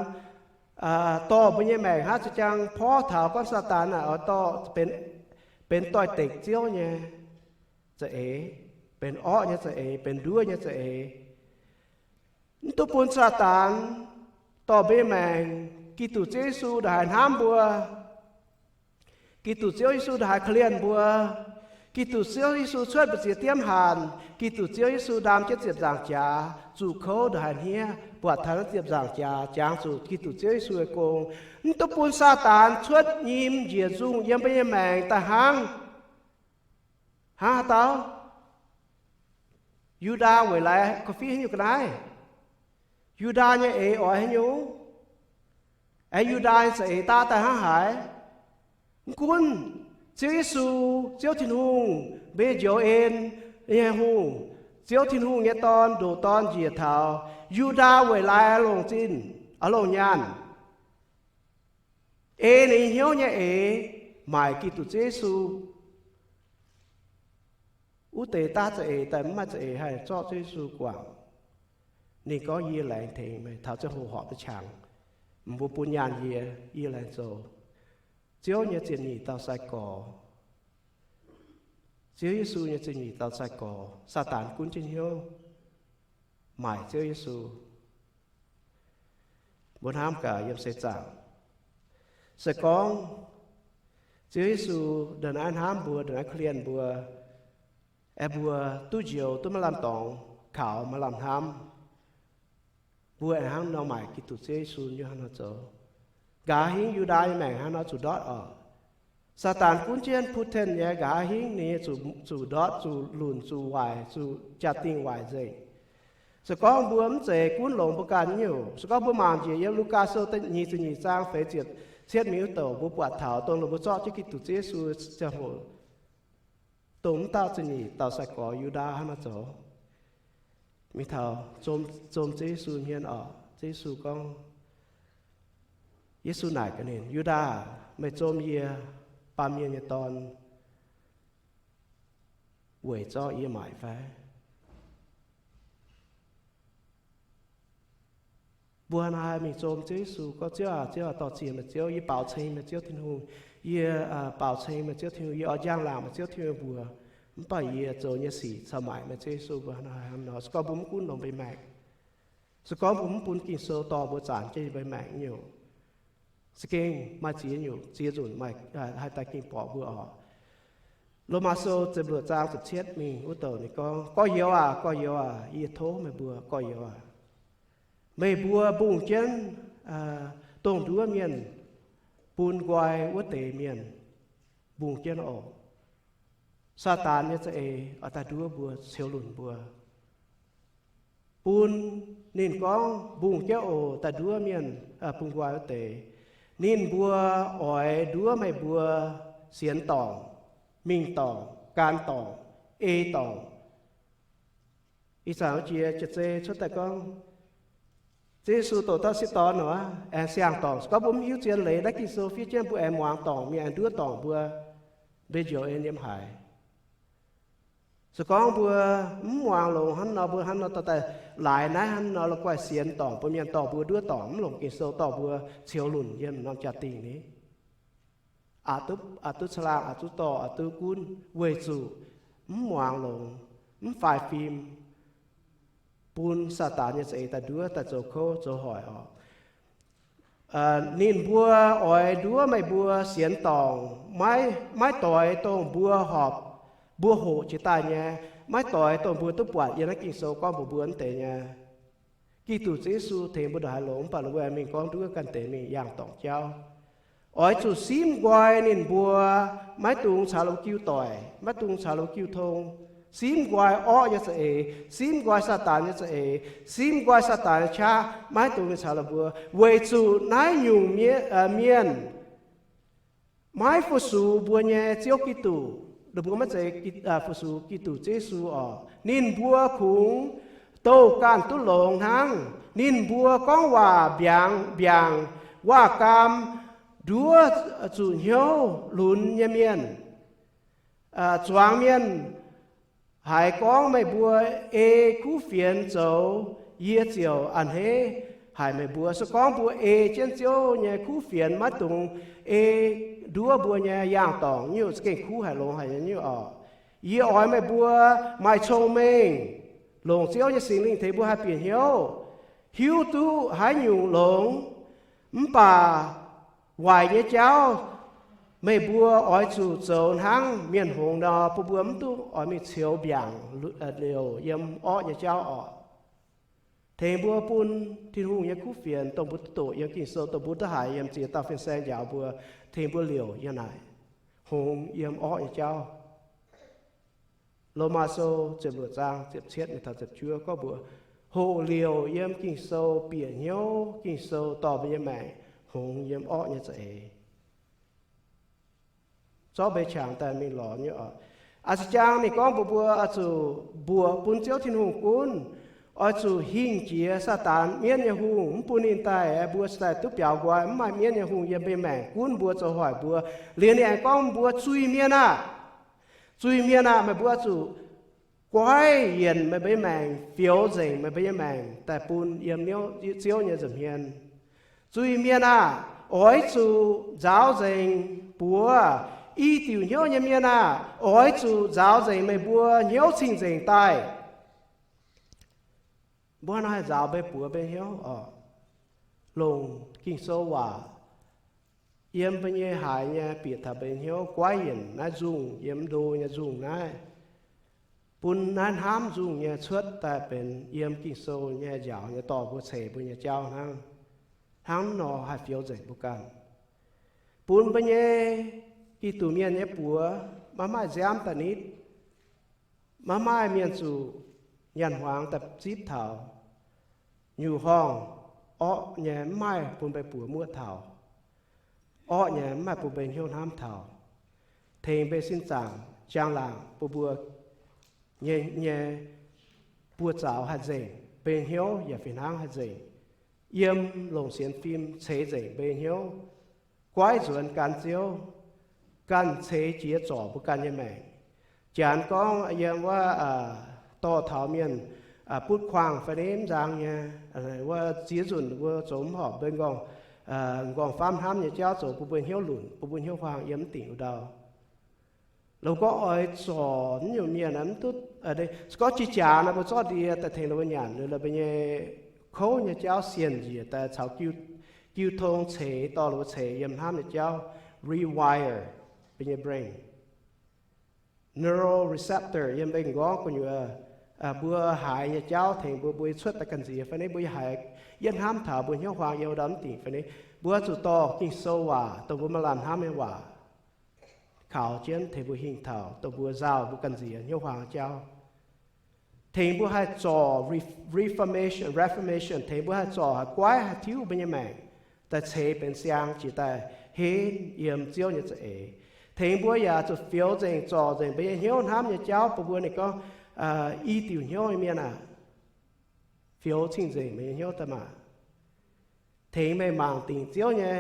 dorh mbuo nyei maengc hnangv za'jang porv taux gorngv Saadaan naaic oix dorh benx doix-dekc Ziouv nyei za'eix, benx orqv nyei za'eix, benx nduov nyei za'eix. Mv duqv bun Saadaan dorh mbuo nyei maengc. Giduc Ziouv Yesu ndongc haaix hnamv mbuo, Giduc Ziouv Yesu ndongc haaix korv-lienh mbuo, Giduc Ziouv Yesu cuotv mbu'ziex diemv hanc, Giduc Ziouv Yesu ndaam jienv ziepc nzaangc jaax, zuqc kouv ndongc haaix hniev, buatc taux naaiv ziepc nzaangc jaax jangx zuqc Giduc Ziouv Yesu nyei gong. Mv duqv bun Saadaan cuotv nyim njiec nzungh yiem mbuo nyei maengc daaih hnangv. Hnangv haaix dauh? Yu^ndaa weic laaix korv-fiqv haaix nyungc ga'naaiv? Yu^ndaa nyei eix oix haaix nyungc? Aengx Yu^ndaa nyei za'eix daav daaih hnangv haaix? Mv gunv Ziouv Yesu, Ziouv Tin-Hungh, mbuo nyei njoux en nyei hungh, Ziouv Tin-Hungh nyei Dorn, ndoqc Dorn njiec taux Yu^ndaa weic laaix longc zinh, oix longc nyaanh, ei ninh nyei hnyouv nyei eix maaic Giduc Ziouv Yesu. Wuov deix daav za'eix daaih mv maaih za'eix haih zorqv Ziouv Yesu guangc. Ninh gorngv, yie laengz tengx meih taux ziangh hoc horpc nyei qangx, mbuo bun nyaanh yie, yie laengz zoux. Ziouv nyei ziepc nyeic dauh sai-gorx, Ziouv Yesu nyei ziepc nyeic dauh sai-gorx, Saadaan gunv jienv hnyouv maaic Ziouv Yesu. Mbuo hnamv gaax yiem seix zaangc, se gorngv Ziouv Yesu ndongc naaiv hnamv mbuo, ndongc naaiv korv-lienh mbuo, aengx mbuo duqv njoux duqv maaih lamh dorngx kaux, maaih lamh hnamv, mbuo aengx hnangv nor maaic Giduc Ziouv Yesu nyei hnangv nor zoux. Nqa'haav hingv Yu^ndaa nyei maengc hnangv nor zuqc ndortv oc. Saadaan gunv jienv Putin nyei, nqa'haav hingv ninh zuqc, zuqc ndortv, zuqc lunc, zuqc waaic, zuqc jaa-dingh waaic nzengc. Se gorngv mbuo mv zeiz gunv longx mbuo ganh nyungc, se gorngv mbuo mangc njiec yiem Lugaa Sou nyic ziepc nyeic zaang feix ziepc cietv mingh wuov douc, mbuo buatc taux dongh mbuo zorqv jienv Giduc Ziouv Yesu ziangh hoc, dongh mv dauh ziepc nyeic dauh sai-gorx Yu^ndaa hnangv nor zoux. Mingh taux zom, zom Ziouv Yesu hmien oc. Ziouv Yesu gorngv, Yesu naaic gaax ninh, Yu^ndaa, meih zom yie, Baamh Mienh nyei Dorn, weic zorqv yie maaic fai? Mbuo hnangv haaix mingh zom Ziouv Yesu gorngv, Ziouv aac, Ziouv aac, dorh ziex meih Ziouv, yie baaux ceng meih Ziouv Tin-Hungh, yie baaux ceng meih Ziouv Tin-Hungh, yie oix njang-laangc meih Ziouv Tin-Hungh mbuox. Mv baac yie zoux nyei sic caux maaic meih Ziouv Yesu mbuo hnangv nor. Se gorngv mbuo mv gunv longx mbuo nyei maengc, se gorngv mbuo mv bun Ging-Sou dorh mbuo zanc jienv mbuo nyei maengc nyungc, za'gengh maaih ziex nyungc ziex nzunc maaih haih daaih gengh borqc mbuo oc. Lomaa Sou ziepc luoqc zaang ziepc cietv mingh wuov douc ninh gorngv, Gorx-youz aac, gorx-youz aac, yie tov meih mbuo, gorx-youz aac, meih mbuo mbungh jienv dongh nduov mienh bun nqoi wuov deix mienh mbungh jienv oc. Saadaan nyei za'eix oix daaih nduov mbuo, ceux lunc mbuo. Bun ninh gorngv mbungh jienv oc, daaih nduov mienh bun nqoi wuov deix, ninh mbuo oix nduov meih mbuo sienx dorngc, mingh dorngc, gan dorngc, ei dorngc. Ih zanc jiex jiex zei cuotv daaih gorngv, Ziouv Yesu doqc dauh sieqv dorn nor, aengx siang-dorngc. Se gorngv mbuo mv hiuv zien leiz naaiv Ging-Sou fiev jienv mbuo aengx muangx dorngc mienh, aengx nduov dorngc mbuo, mbenc njoux en yiem haaix. Se gorngv mbuo mv muangx longx hnangv nor, mbuo hnangv nor dorh daaih laaix naaiv hnangv nor la'guaih sienx dorngc, bun mienh dorh mbuo nduov dorngc, mv longc Ging-Sou dorh mbuo, ceux lunc yiem norm jaa-dingh ni. Aqc duqv caangh laangh, aqc duqv dorh, aqc duqv gunv, weic zuqc mv muangx longx, mv faix fim, bun Saadaan nyei za'eix daaih nduov, daaih zoux kouv zoux hoic oc. Ninh mbuo oix nduov meih mbuo sienx dorngc, maiv doix dongh mbuo horpc, mbuo hoqc jiex daaih nyei, maiv doix dongh mbuo duqv buatc yiem naaiv Ging-Sou gorngv mbuox mbuo wuov deix nyei. Giduc Ziouv Yesu tengx mbuo ndongc haaix longx, mv baac ninh mbuo aengx mingh gorngv nduov ganh deix mingh yangh dorngc jauv. Oix zuqc simv nqoi ninh mbuo, maiv dungx caux la'jiu doic, maiv dungx caux la'jiu tong. Simv nqoi orqv nyei za'eix, simv nqoi Saadaan nyei za'eix, simv nqoi Saadaan nyei qaqv, maiv dungx mingh caux ninh mbuo, weic zuqc naaiv nyungc mienh maiv fu-sux mbuo nyei Ziouv Giduc. Ninh mbuo maiv zeiz fu-sux Giduc Ziouv Yesu oc. Ninh mbuo kungx douh ganh duqv longx hnangv. Ninh mbuo gorngv waac mbiaangc, mbiaangc waac-gaam, nduov zuqc hnyouv lunx nyei mienh. Zuangx mienh haiz gorngv meih mbuo ei kuv fienx zoux, yie ziouc a'hneiv haic meih mbuo. Se gorngv mbuo ei jienv Ziouv nyei kuv fienx, maiv dungx ei nduov mbuo nyei yangh dorngc nyungc, za'gengh kuv haic, longx haic nyei nyungc oc. Yie oix meih mbuo maaih cong-mengh, longc Ziouv nyei Singx Lingh tengx mbuo haih bieqc hnyouv, hiuv duqv haaix nyungc longx. Mv baac waaic nyei jauv meih mbuo oix zuqc zoux hnangv mienh hngongx nor, bun mbuo mv duqv oix mingh ceux mbiaangc liouc yiem orqv nyei jauv oc. Tengx mbuo bun Tin-Hungh nyei kuv fienx, dongh mbuo duqv doqc yiem Ging-Sou, dongh mbuo duqv haiz yiem ziex dauh fin-saeng njaaux mbuo, tengx mbuo liouc yiem naaic, hngongx yiem orqv nyei jauv. Lomaa Sou ziepc luoqc zaang ziepc cietv mingh taux ziepc juov gorngv mbuox, hoqc liouc yiem Ging-Sou bieqc hnyouv, Ging-Sou dorh mbuo nyei maengc hngongx yiem orqv nyei za'eix. Zorqv mbeix qangx daaih mingh lorz nyei oc. Aa, se jang ninh gorngv mbuox mbuo oix zuqc mbuoqc bun Ziouv Tin-Hungh gunv, oix zuqc hingh jiex Saadaan mienv nyei hungh, mv bun ninh daaih, mbuo cingx daaih duqv biaux nqoi, mv maaih mienv nyei hungh yiem mbuo nyei maengc gunv mbuo, zoux hoic mbuo. Liuz ninh aengx gorngv mbuox zuiz-mienh aah! Zuiz-mienh aah! Meih mbuo oix zuqc goiv yienc meih mbuo nyei maengc, fioux nzengc meih mbuo nyei maengc daaih bun yiem Ziouv nyei nza'hmien. Zuiz-mienh aah! Oix zuqc nzaaux nzengc buoz. I diuc hnyouv nyei mienh aah! Oix zuqc nzaaux nzengc meih mbuo hnyouv cing-nzengc daaih. Mbuo hnangv haaix nzaaux mbei buoz mbei hnyouv oc? Longc Ging-Sou waac yiem mbuo nyei haaix nyei bieqc taux mbei hnyouv, goiv yienc naaiv nzungh, yiem ndo nyei nzungh naaiv, bun naaiv hnamv nzungh nyei cuotv daaih benx yiem Ging-Sou nyei njaaux nyei dorh mbuo ceix mbuo nyei jauv hnangv. Hnangv nor haih fioux nzengc mbuo ganh, bun mbuo nyei Giduc mienh nyei buoz maiv maaih nziaamv daaih nitv, maiv maaih mienh zuqc nyanc hmuangx daaih zipv taux. Nyungc horngh orqv nyei mv maaih bun mbei buoz muoqv taux. Orqv nyei mv maaih bun mbei hnyouv hnamv taux. Tengx mbei sin zaangc, njang-laangc bun mbuo nyei, nyei buoz-zaux haih nzengc, mbei hnyouv yaac fih hnangv haih nzengc. Yiem longc sienx fim ceix nzengc mbei hnyouv, goiv nzuonx gan Ziouv, ganh ceix jiez zorc mbuo ganh nyei maengc. Janx gorngv yiem wuov dorh taux mienh butv kuangh fai ni mv nzang nyei, wuov ziex nzunc mbuo zoux mv horpc, mbuo nqorngv, nqorngv-famv hnamv nyei jauv zoux bun mbuo hnyouv lunc, bun mbuo hnyouv huaang yiem mv dingc wuov ndau. La'guaih oix zorc nyungc mienh mv duqv, se gorngv jiex jaax nor mbuo zorqv ndie daaih tengx ninh mbuo nyanc liuz, mbuo nyei kouv nyei jauv sienx njiec daaih caux jiu tong ceix dorh ninh mbuo ceix yiem hnamv nyei jauv, rewire mbuo nyei brain, neuroreceptor yiem mbuo m'nqorngv gu'nyuoz, mbuo haiz nyei jauv tengx mbuo, mbuo cuotv daaih ganh nziex fai ni, mbuo haiz yietv hnamv taux mbuo hnyouv huaang yiem ndorm mv dingc fai ni, mbuo zuqc dorh Ging-Sou waac, dongh mbuo maaih lamh hnamv nyei waac kaux jienv tengx mbuo hingh taux dongh mbuo nzauh mbuo ganh nziex hnyouv huaang jauv, tengx mbuo haih zorc reformation, reformation, tengx mbuo haih zorc haih guaiv haih tiuv mbuo nyei maengc daaih ceix benx siang jiex daaih henv yiem Ziouv nyei za'eix. Tengx mbuo yaac zuqc fioux nzengc, zorc nzengc mbuo nyei hnyouv hnamv nyei jauv, bun mbuo ninh gorngv, i diuc hnyouv nyei mienh aah, fioux cing-nzengc meih nyei hnyouv daaih maah! Tengx meih mangc dingc Ziouv nyei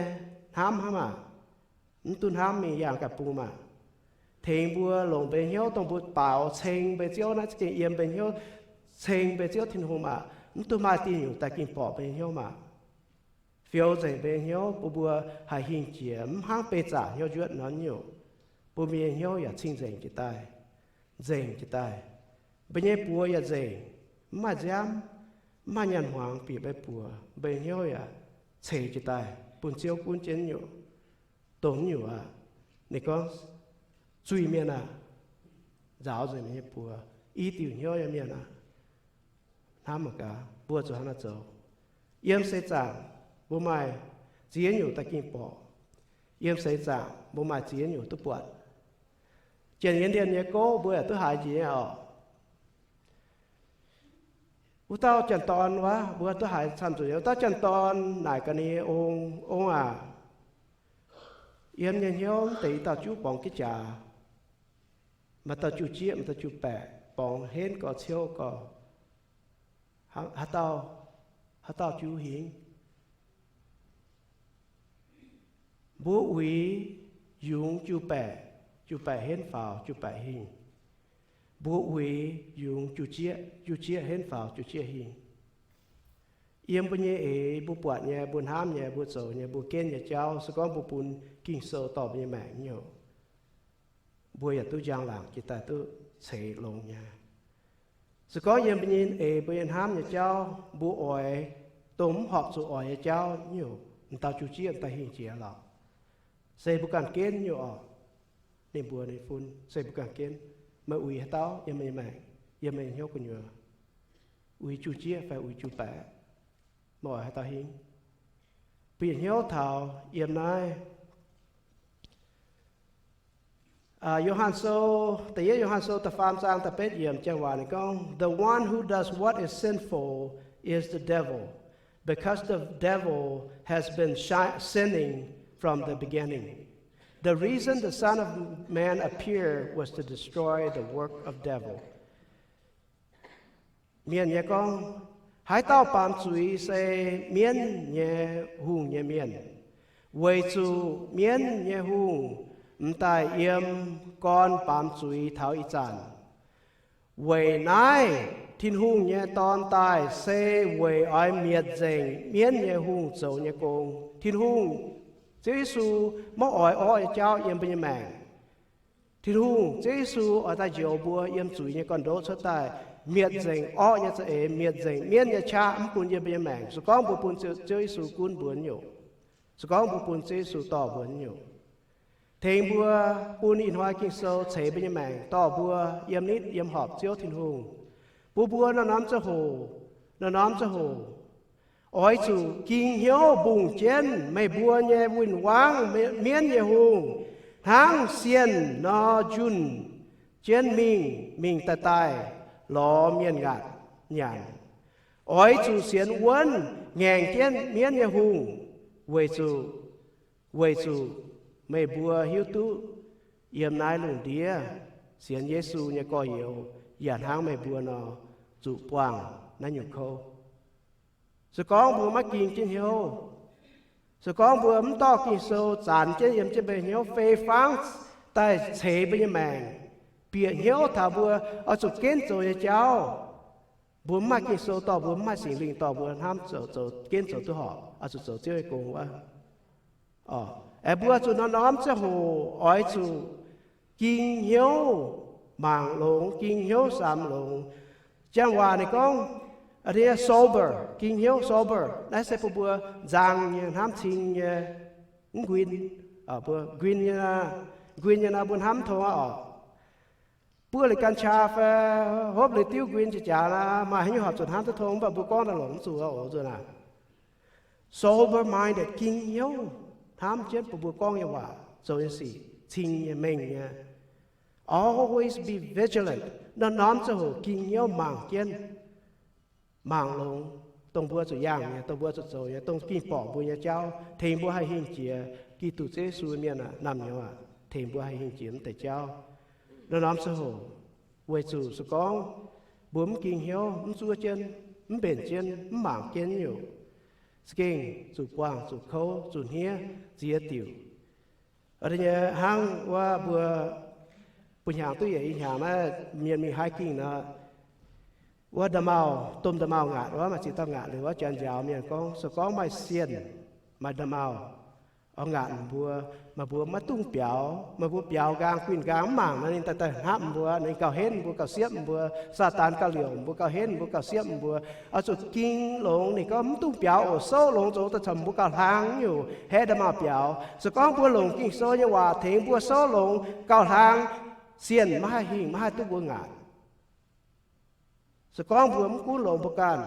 hnamv hnangv maah! Mv duqv hnamv mingh yangh ga'bung maah! Tengx mbuo longc mbuo nyei hnyouv dongh mbuo baaux ceng mbuo Ziouv naaiv za'gengh yiem mbuo nyei hnyouv ceng mbuo Ziouv Tin-Hungh maah! Mv duqv maaih diuh nyungc daaih ging borqc mbuo nyei hnyouv maah! Fioux nzengc mbuo nyei hnyouv bun mbuo haih hingh jiex, mv hnangv beih zaqc hnyouv njuotv nor nyungc, bun mbuo nyei hnyouv yaac cing-nzengc jiex daaih, nzengc jiex daaih. Mbuo nyei buoz yaac nzengc, mv maaih nziaamv, mv maaih nyaanh hmuangx bieqc mbuo nyei buoz, mbuo nyei hnyouv yaac ceix jiex daaih bun Ziouv gunv jienv nyungc, dongh nyungc aqv. Ninh gorngv, zuiz-mienh aah! Nzaaux nzengc meih nyei buoz. I diuc hnyouv nyei mienh aah! Hnamv mangc gaax, mbuo zuqc hnangv naaiv zoux. Yiem seix zaangc mbuo maaih ziex nyungc daaih ging borqc. Yiem seix zaangc mbuo maaih ziex nyungc duqv buatc. Janx-Iu-Mienh nyei gouv mbuo yaac duqv haiz njiec nyei oc. Wuov dauh janx-dorn wuov, mbuo duqv haiz camv zuqc nyei. Wuov dauh janx-dorn naaic ga'naaiv, Ong, ong aac, yiem nyei hnyouv mv deix i dauh juv borngz jienv jaax. Maaih dauh juv-jieqv, maaih dauh juv-baeqc, borngz henv gorx, ciouv gorx. Haaix dauh, haaix dauh juv hingv? Mbuo uix yungz juv-baeqc, juv-baeqc henv faaux, juv-baeqc hingh. Mbuo uix yungz juv-jieqv, juv-jieqv henv faaux, juv-jieqv hingh. Yiem mbuo nyei eix, mbuo buatc nyei, mbuo hnamv nyei, mbuo zoux nyei, mbuo genv nyei jauv, se gorngv mbuo bun Ging-Sou dorh mbuo nyei maengc nyei, mbuo yaac duqv njang laangc jiex daaih duqv ceix longx nyei. Se gorngv yiem mbuo nyei eix, mbuo nyei hnamv nyei jauv, mbuo oix dongh mv horpc zuqc oix nyei jauv nyungc, m'dauh juv-jieqv m'daaih hingh jiex lorqc. Se mbuo ganh genv nyungc oc. Ninh mbuox ninh fun, se mbuo ganh genv. Meih uix haaix dauh yiem meih nyei maengc, yiem meih nyei hnyouv gu'nyuoz? Uix juv-jieqv fai uix juv-baeqc? Meih oix haaix dauh hingv? Bieqc hnyouv taux yiem naaiv Yo^han Sou, da'yietv Yo^han Sou da'faam zaang da'betv yiemc, janx waac ninh gorngv, The one who does what is sinful is the devil, because the devil has been shi- sinning from the beginning. The reason the Son of Man appeared was to destroy the work of devil. Mienh nyei gorngv, haaix dauh baamz zuiz se mienv nyei hungh nyei mienh, weic zuqc mienv nyei hungh m'daaih yiem gorn baamz zuiz taux ih zanc. Weic naaiv Tin-Hungh nyei Dorn daaih se weic oix mietc nzengc mienv nyei hungh zoux nyei gong. Tin-Hungh, Ziouv Yesu, maiv oix orqv nyei jauv yiem mbuo nyei maengc. Tin-Hungh, Ziouv Yesu, oix daaih njoux mbuo yiem zuiz nyei gorn-ndoqv cuotv daaih, mietc nzengc orqv nyei za'eix, mietc nzengc mienv nyei qaqv, mv bun yiem mbuo nyei maengc. Se gorngv mbuo bun Ziouv, Ziouv Yesu gunv mbuo nyungc, se gorngv mbuo bun Ziouv Yesu dorh mbuo nyungc, tengx mbuo bun ih hnoi Ging-Sou ceix mbuo nyei maengc, dorh mbuo yiem nitv yiem horpc Ziouv Tin-Hungh, bun mbuo norm-norm ziangh hoc, norm-norm ziangh hoc oix zuqc ging hnyouv mbungh jienv meih mbuo nyei win-wangv, mienv nyei hungh, hnangv sienh nor njunh jienv mingh mingh daaih daaih lorz mienh ngaatc nyanc. Oix zuqc sienx wuonv ngaengc jienv mienv nyei hungh, weic zuqc, weic zuqc meih mbuo hiuv duqv yiem naaiv lungh ndiev sienx Yesu nyei gorx-youz yaac hnangv meih mbuo nor zuqc buangh naaiv nyungc kouv. Se gorngv mbuo maiv ging jienv hnyouv, se gorngv mbuo mv dorh Ging-Sou zanx jienv yiem jienv mbuo hnyouv fei fangv daaih ceix mbuo nyei maengc, bieqc hnyouv taux mbuo oix zuqc genv zoux nyei jauv, mbuo mv maaih Ging-Sou dorh mbuo, mv maaih Singx Lingh dorh mbuo hnamv zoux, zoux, genv zoux duqv horpc, oix zuqc zoux Ziouv nyei gong wuov. Aeqv, mbuo zuqc norm-norm ziangh hoc oix zuqc Ging hnyouv mangc longx, ging hnyouv samx longx. Janx waac ninh gorngv, sober, ging hnyouv sober. Naaiv se bun mbuo nzang nyei, hnamv cing nyei, mv nquin. Mbuo nquin nyei, nquin nyei nor mbuo hnamv mv tong aqv oc. Buov liuz กัญชา fai hopv liuz diuv nquin jaax-jaax nor, maaih haaix nyungc horpc zuqc hnamv duqv tong, mv baac mbuo gorngv daaih longx zuqc oc. Nzunc naaic, sober-minded, ging hnyouv, hnamv jienv bun mbuo gorngv nyei waac, zoux nyei sic, cing nyei, mengh nyei. Always be vigilant, norm-norm ziangh hoc ging hnyouv mangc jienv, mangc longx, dongh mbuo zuqc yangh nyei, dongh mbuo zuqc zoux nyei, dongh ging borqc mbuo nyei jauv, tengx mbuo haih hingh jiex Giduc Yesu mienh aac, naamh nyouz aac, tengx mbuo haih hingh jiex mv deix jauv. Norm-norm ziangh hoc, weic zuqc se gorngv mbuo mv ging hnyouv, mv zuov jienv, mv mbenc jienv, mv mangc jienv nyungc, za'gengh zuqc buangh, zuqc kouv, zuqc hniev, ziex diuc. Nyei hnangv wuov mbuo, mbuo hnyangx duqv yietc i hnyangx naaiv mienh mingh hiking nor, wuov nda'maauh, domh nda'maauh ngaatc wuov, maaih ziex dauh ngaatc liuz wuov, janx njaaux mienh gorngv, se gorngv maaih sienh, maaih nda'maauh oix ngaatc mbuo, meih mbuo maiv dungx biaux. Meih mbuo biaux nqaang, guinh nqaang mv mangc nor, ninh daaih daaih hnapv mbuo, ninh gauh henv mbuo, gauh siepv mbuo. Saadaan gauh liouc mbuo, gauh henv mbuo, gauh siepv mbuo. Oix zuqc ging longx. Ninh gorngv mv dungx biaux oc. Souv longx zoux daaih caux mbuo gauh hlang nyungc haeqv nda'maauh biaux. Se gorngv mbuo longc Ging-Sou nyei waac tengx mbuo souv longx gauh hlang, sienh maiv haih hingh, maiv haih duqv mbuo ngaatc. Se gorngv mbuo mv gunv longx mbuo ganh,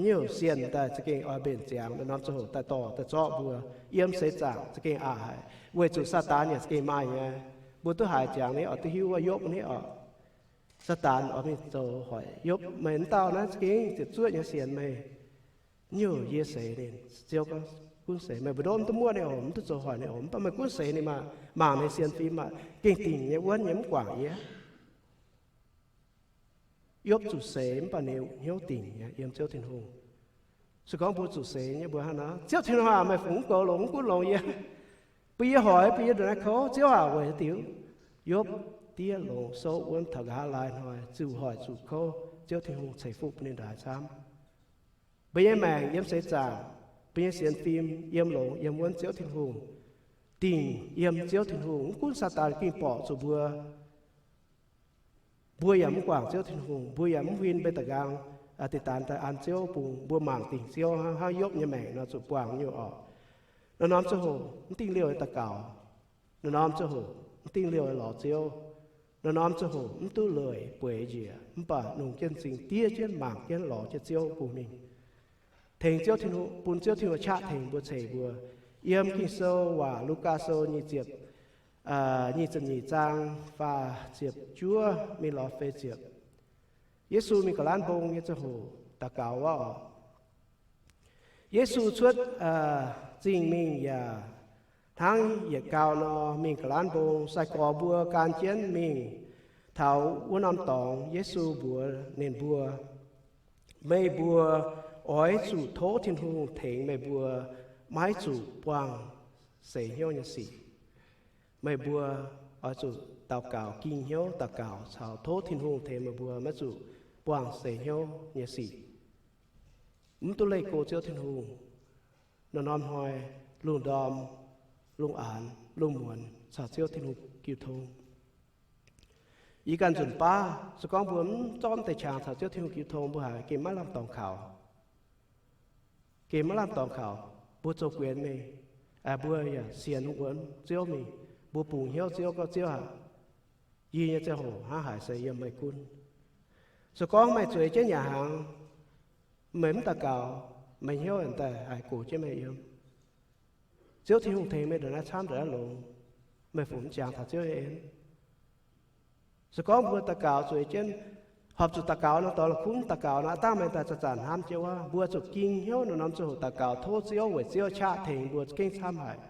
nyungc sienh daaih za'gengh oix mbenc ziangx, norm ziangh hoc daaih dorh daaih zorqv mbuo, yiem seix zaangc za'gengh aqc haic, weic zuqc Saadaan yaac za'gengh maaih nyei. Mbuo duqv haiz ziangx ni oc, duqv hiuv wuov Yopv ni oc. Saadaan oix mingh zoux hoic Yopv, meih mv dauh naaiv za'gengh ziepc zuoqv nyei sienx meih. Nyungc yie seix ninh, Ziouv gorngv, gunv seix meih mbu'ndongv mv duqv muoqv ninh oc, mv duqv zoux hoic ninh oc, mv baac meih gunv seix ninh maah, mangc ninh sienx fim maah, gengh dingc nyei, wuonv nyei, mv guangc yie. Yopv zuqc seix mv baac ninh hnyouv dingc nyei yiem Ziouv Tin-Hungh. Se gorngv mbuo zuqc seix nyei mbuo hnangv nor, Ziouv Tin-Hungh aac, meih fungx mv goux longx, mv gunv longx yie, bun yie hoic, bun yie ndongc naaiv kouv, Ziouv aac, weic haaix diuc? Yopv diev longx, souv wuonv taux nqa'haav laai hnoi, zuqc hoic zuqc kouv, Ziouv Tin-Hungh ceix fuqv bun ninh ndaix camv. Mbuo nyei maengc yiem seix zaangc, mbuo nyei sienx fim yiem longx yiem wuonv Ziouv Tin-Hungh, dingc yiem Ziouv Tin-Hungh, mv gunv Saadaan ging borqc zuqc mbuo. Mbuo yaac mv guangc Ziouv Tin-Hungh, mbuo yaac mv huin mbuo da'nqaang, aa, deix daanx daaih an Ziouv bung, mbuo mangc dingc Ziouv hnangv, hnangv Yopv nyei maengc nor zuqc buangh nyungc oc. Norm-norm ziangh hoc mv dingh liouh daux gaux. Norm-norm ziangh hoc mv dingh liouh lorz Ziouv. Norm-norm ziangh hoc mv duqv leiz bueix njiec, mv baac longc jienv m'zing diev jienv mangc jienv lorz jienv Ziouv bung mingh. Tengx Ziouv Tin-Hungh, bun Ziouv Tin-Hungh qaqv tengx mbuo ceix mbuo. Yiem Ging-Sou waac Lugaa Sou nyic ziepc, nyic ziepc nyeic zaang faah ziepc juov mingh lorz feix ziepc. Yesu mingh ga'lanv mbong nyei ziangh hoc daux gaux wuov oc. Yesu cuotv zingh mingh yaac hnangv yietc gau nor mingh ga'lanv mbong. Sai-gorx mbuo gan jienv mingh taux wuov norm dorngx. Yesu mbuox ninh mbuo, meih mbuo oix zuqc tov Tin-Hungh tengx meih mbuo maiv zuqc buangh seix hnyouv nyei sic. Meih mbuo oix zuqc daux gaux, ging hnyouv daux gaux caux tov Tin-Hungh tengx meih mbuo maiv zuqc buangh seix hnyouv nyei sic. Mv duqv leih go Ziouv Tin-Hungh. Norm-norm hnoi lungh ndorm, lungh aanx, lungh muonz caux Ziouv Tin-Hungh jiu tong. Yie ganh nzunc baav, se gorngv mbuo mv zorqv deix qangx caux Ziouv Tin-Hungh jiu tong, mbuo haiz gengh maiv lamh dorngx kaux. Gengh maiv lamh dorngx kaux. Mbuo zoux guenx mingh, mbuo yaac sienx wuonv Ziouv mingh, mbuo bungx hnyouv Ziouv gorngv, Ziouv aac, yie nyei ziangh hoc hnangv haaix se yiem meih gunv. Se gorngv meih zueiz jienv nyanc hnaangx, meih mv daux gaux, meih hnyouv daaih haiz gox jienv meih yiem. Ziouv Tin-Hungh tengx meih ndongc naaiv camv ndongc naaiv longx, meih fungc mv jangx taux Ziouv nyei en. Se gorngv mbuo daux gaux zueiz jienv, horpc zuqc daux gaux nor, dorh la'kuqv mv daux gaux nor, dangh meih daaih zanc-zanc hnamv jienv wuov, mbuo zuqc ging hnyouv norm-norm ziangh hoc daux gaux tov Ziouv weic Ziouv qaqv tengx mbuo gengh camv haic.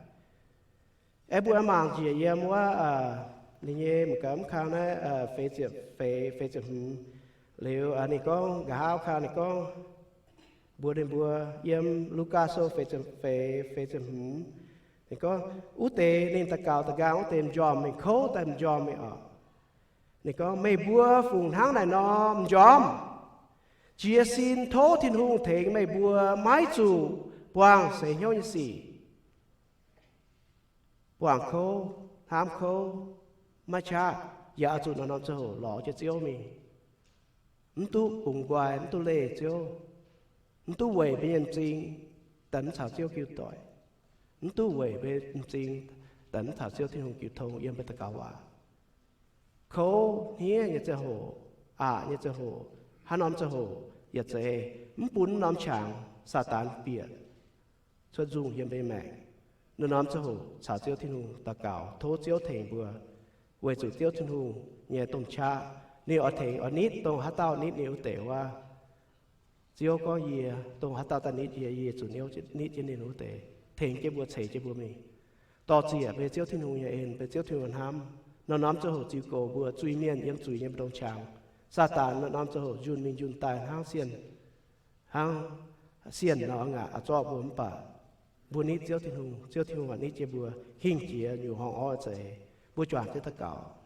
Aengx mbuo mangc njiec yiem wuov, ninh nyei mv gaax mv kang naaiv, feix ziepc feix, feix ziepc hmz. Liuz ninh gorngv, nqa'haav kang ninh gorngv, mbuox ninh mbuo, yiem Lugaa Sou feix ziepc feix, feix ziepc hmz, ninh gorngv, wuov deix ninh daux gaux da'nqaang wuov deix m'njormh mingh, kouv daaih m'njormh mingh oc. Ninh gorngv, meih mbuo fungc hnangv naaic nor m'njormh, jiez sin tov Tin-Hungh tengx meih mbuo maiv zuqc buangh seix hnyouv nyei sic, buangh kouv, hnamv kouv, maiv qaqv, yaac oix zuqc norm-norm ziangh hoc lorz jienv Ziouv mingh. Mv duqv bungx nqoi, mv duqv leih Ziouv, mv duqv weic mbuo nyei m'zing daaih mv caux Ziouv jiu doic, mv duqv weic mbuo m'zing daaih mv caux Ziouv Tin-Hungh jiu tong yiem mbuo daux gaux waac. Kouv hniev nyei ziangh hoc, aqc nyei ziangh hoc, haaix norm ziangh hoc yaac zeiz mv bun norm qangx Saadaan bieqc cuotv nzungh yiem mbuo nyei maengc. Norm-norm ziangh hoc caux Ziouv Tin-Hungh daux gaux, tov Ziouv tengx mbuo, weic zuqc Ziouv Tin-Hungh nyei domh qaqv ninh oix tengx oix nitv dongh haaix dauh nitv ninh wuov deix wuov. Ziouv gorngv, Yie, dongh haaix dauh daaih nitv yie, yie zuqc nitv jienv ninh wuov deix, tengx jienv mbuo, ceix jienv mbuo mingh. Dorh ziec mbuo nyei Ziouv Tin-Hungh nyei en, mbuo Ziouv Tin-Hungh hnamv. Norm-norm ziangh hoc ziux goux mbuo zuiz-mienh yiem zuiz nyei mbu'ndongx qangx. Saadaan norm-norm ziangh hoc njunh mingh njunh daaih hnangv sienh, hnangv sienh nor ngaanc zorqv mbuo, mv baac mbuo nitv Ziouv Tin-Hungh, Ziouv Tin-Hungh oix nitv jienv mbuo hingh jiex nyungc horngh orqv za'eix. Mbuo juangc jienv daux gaux.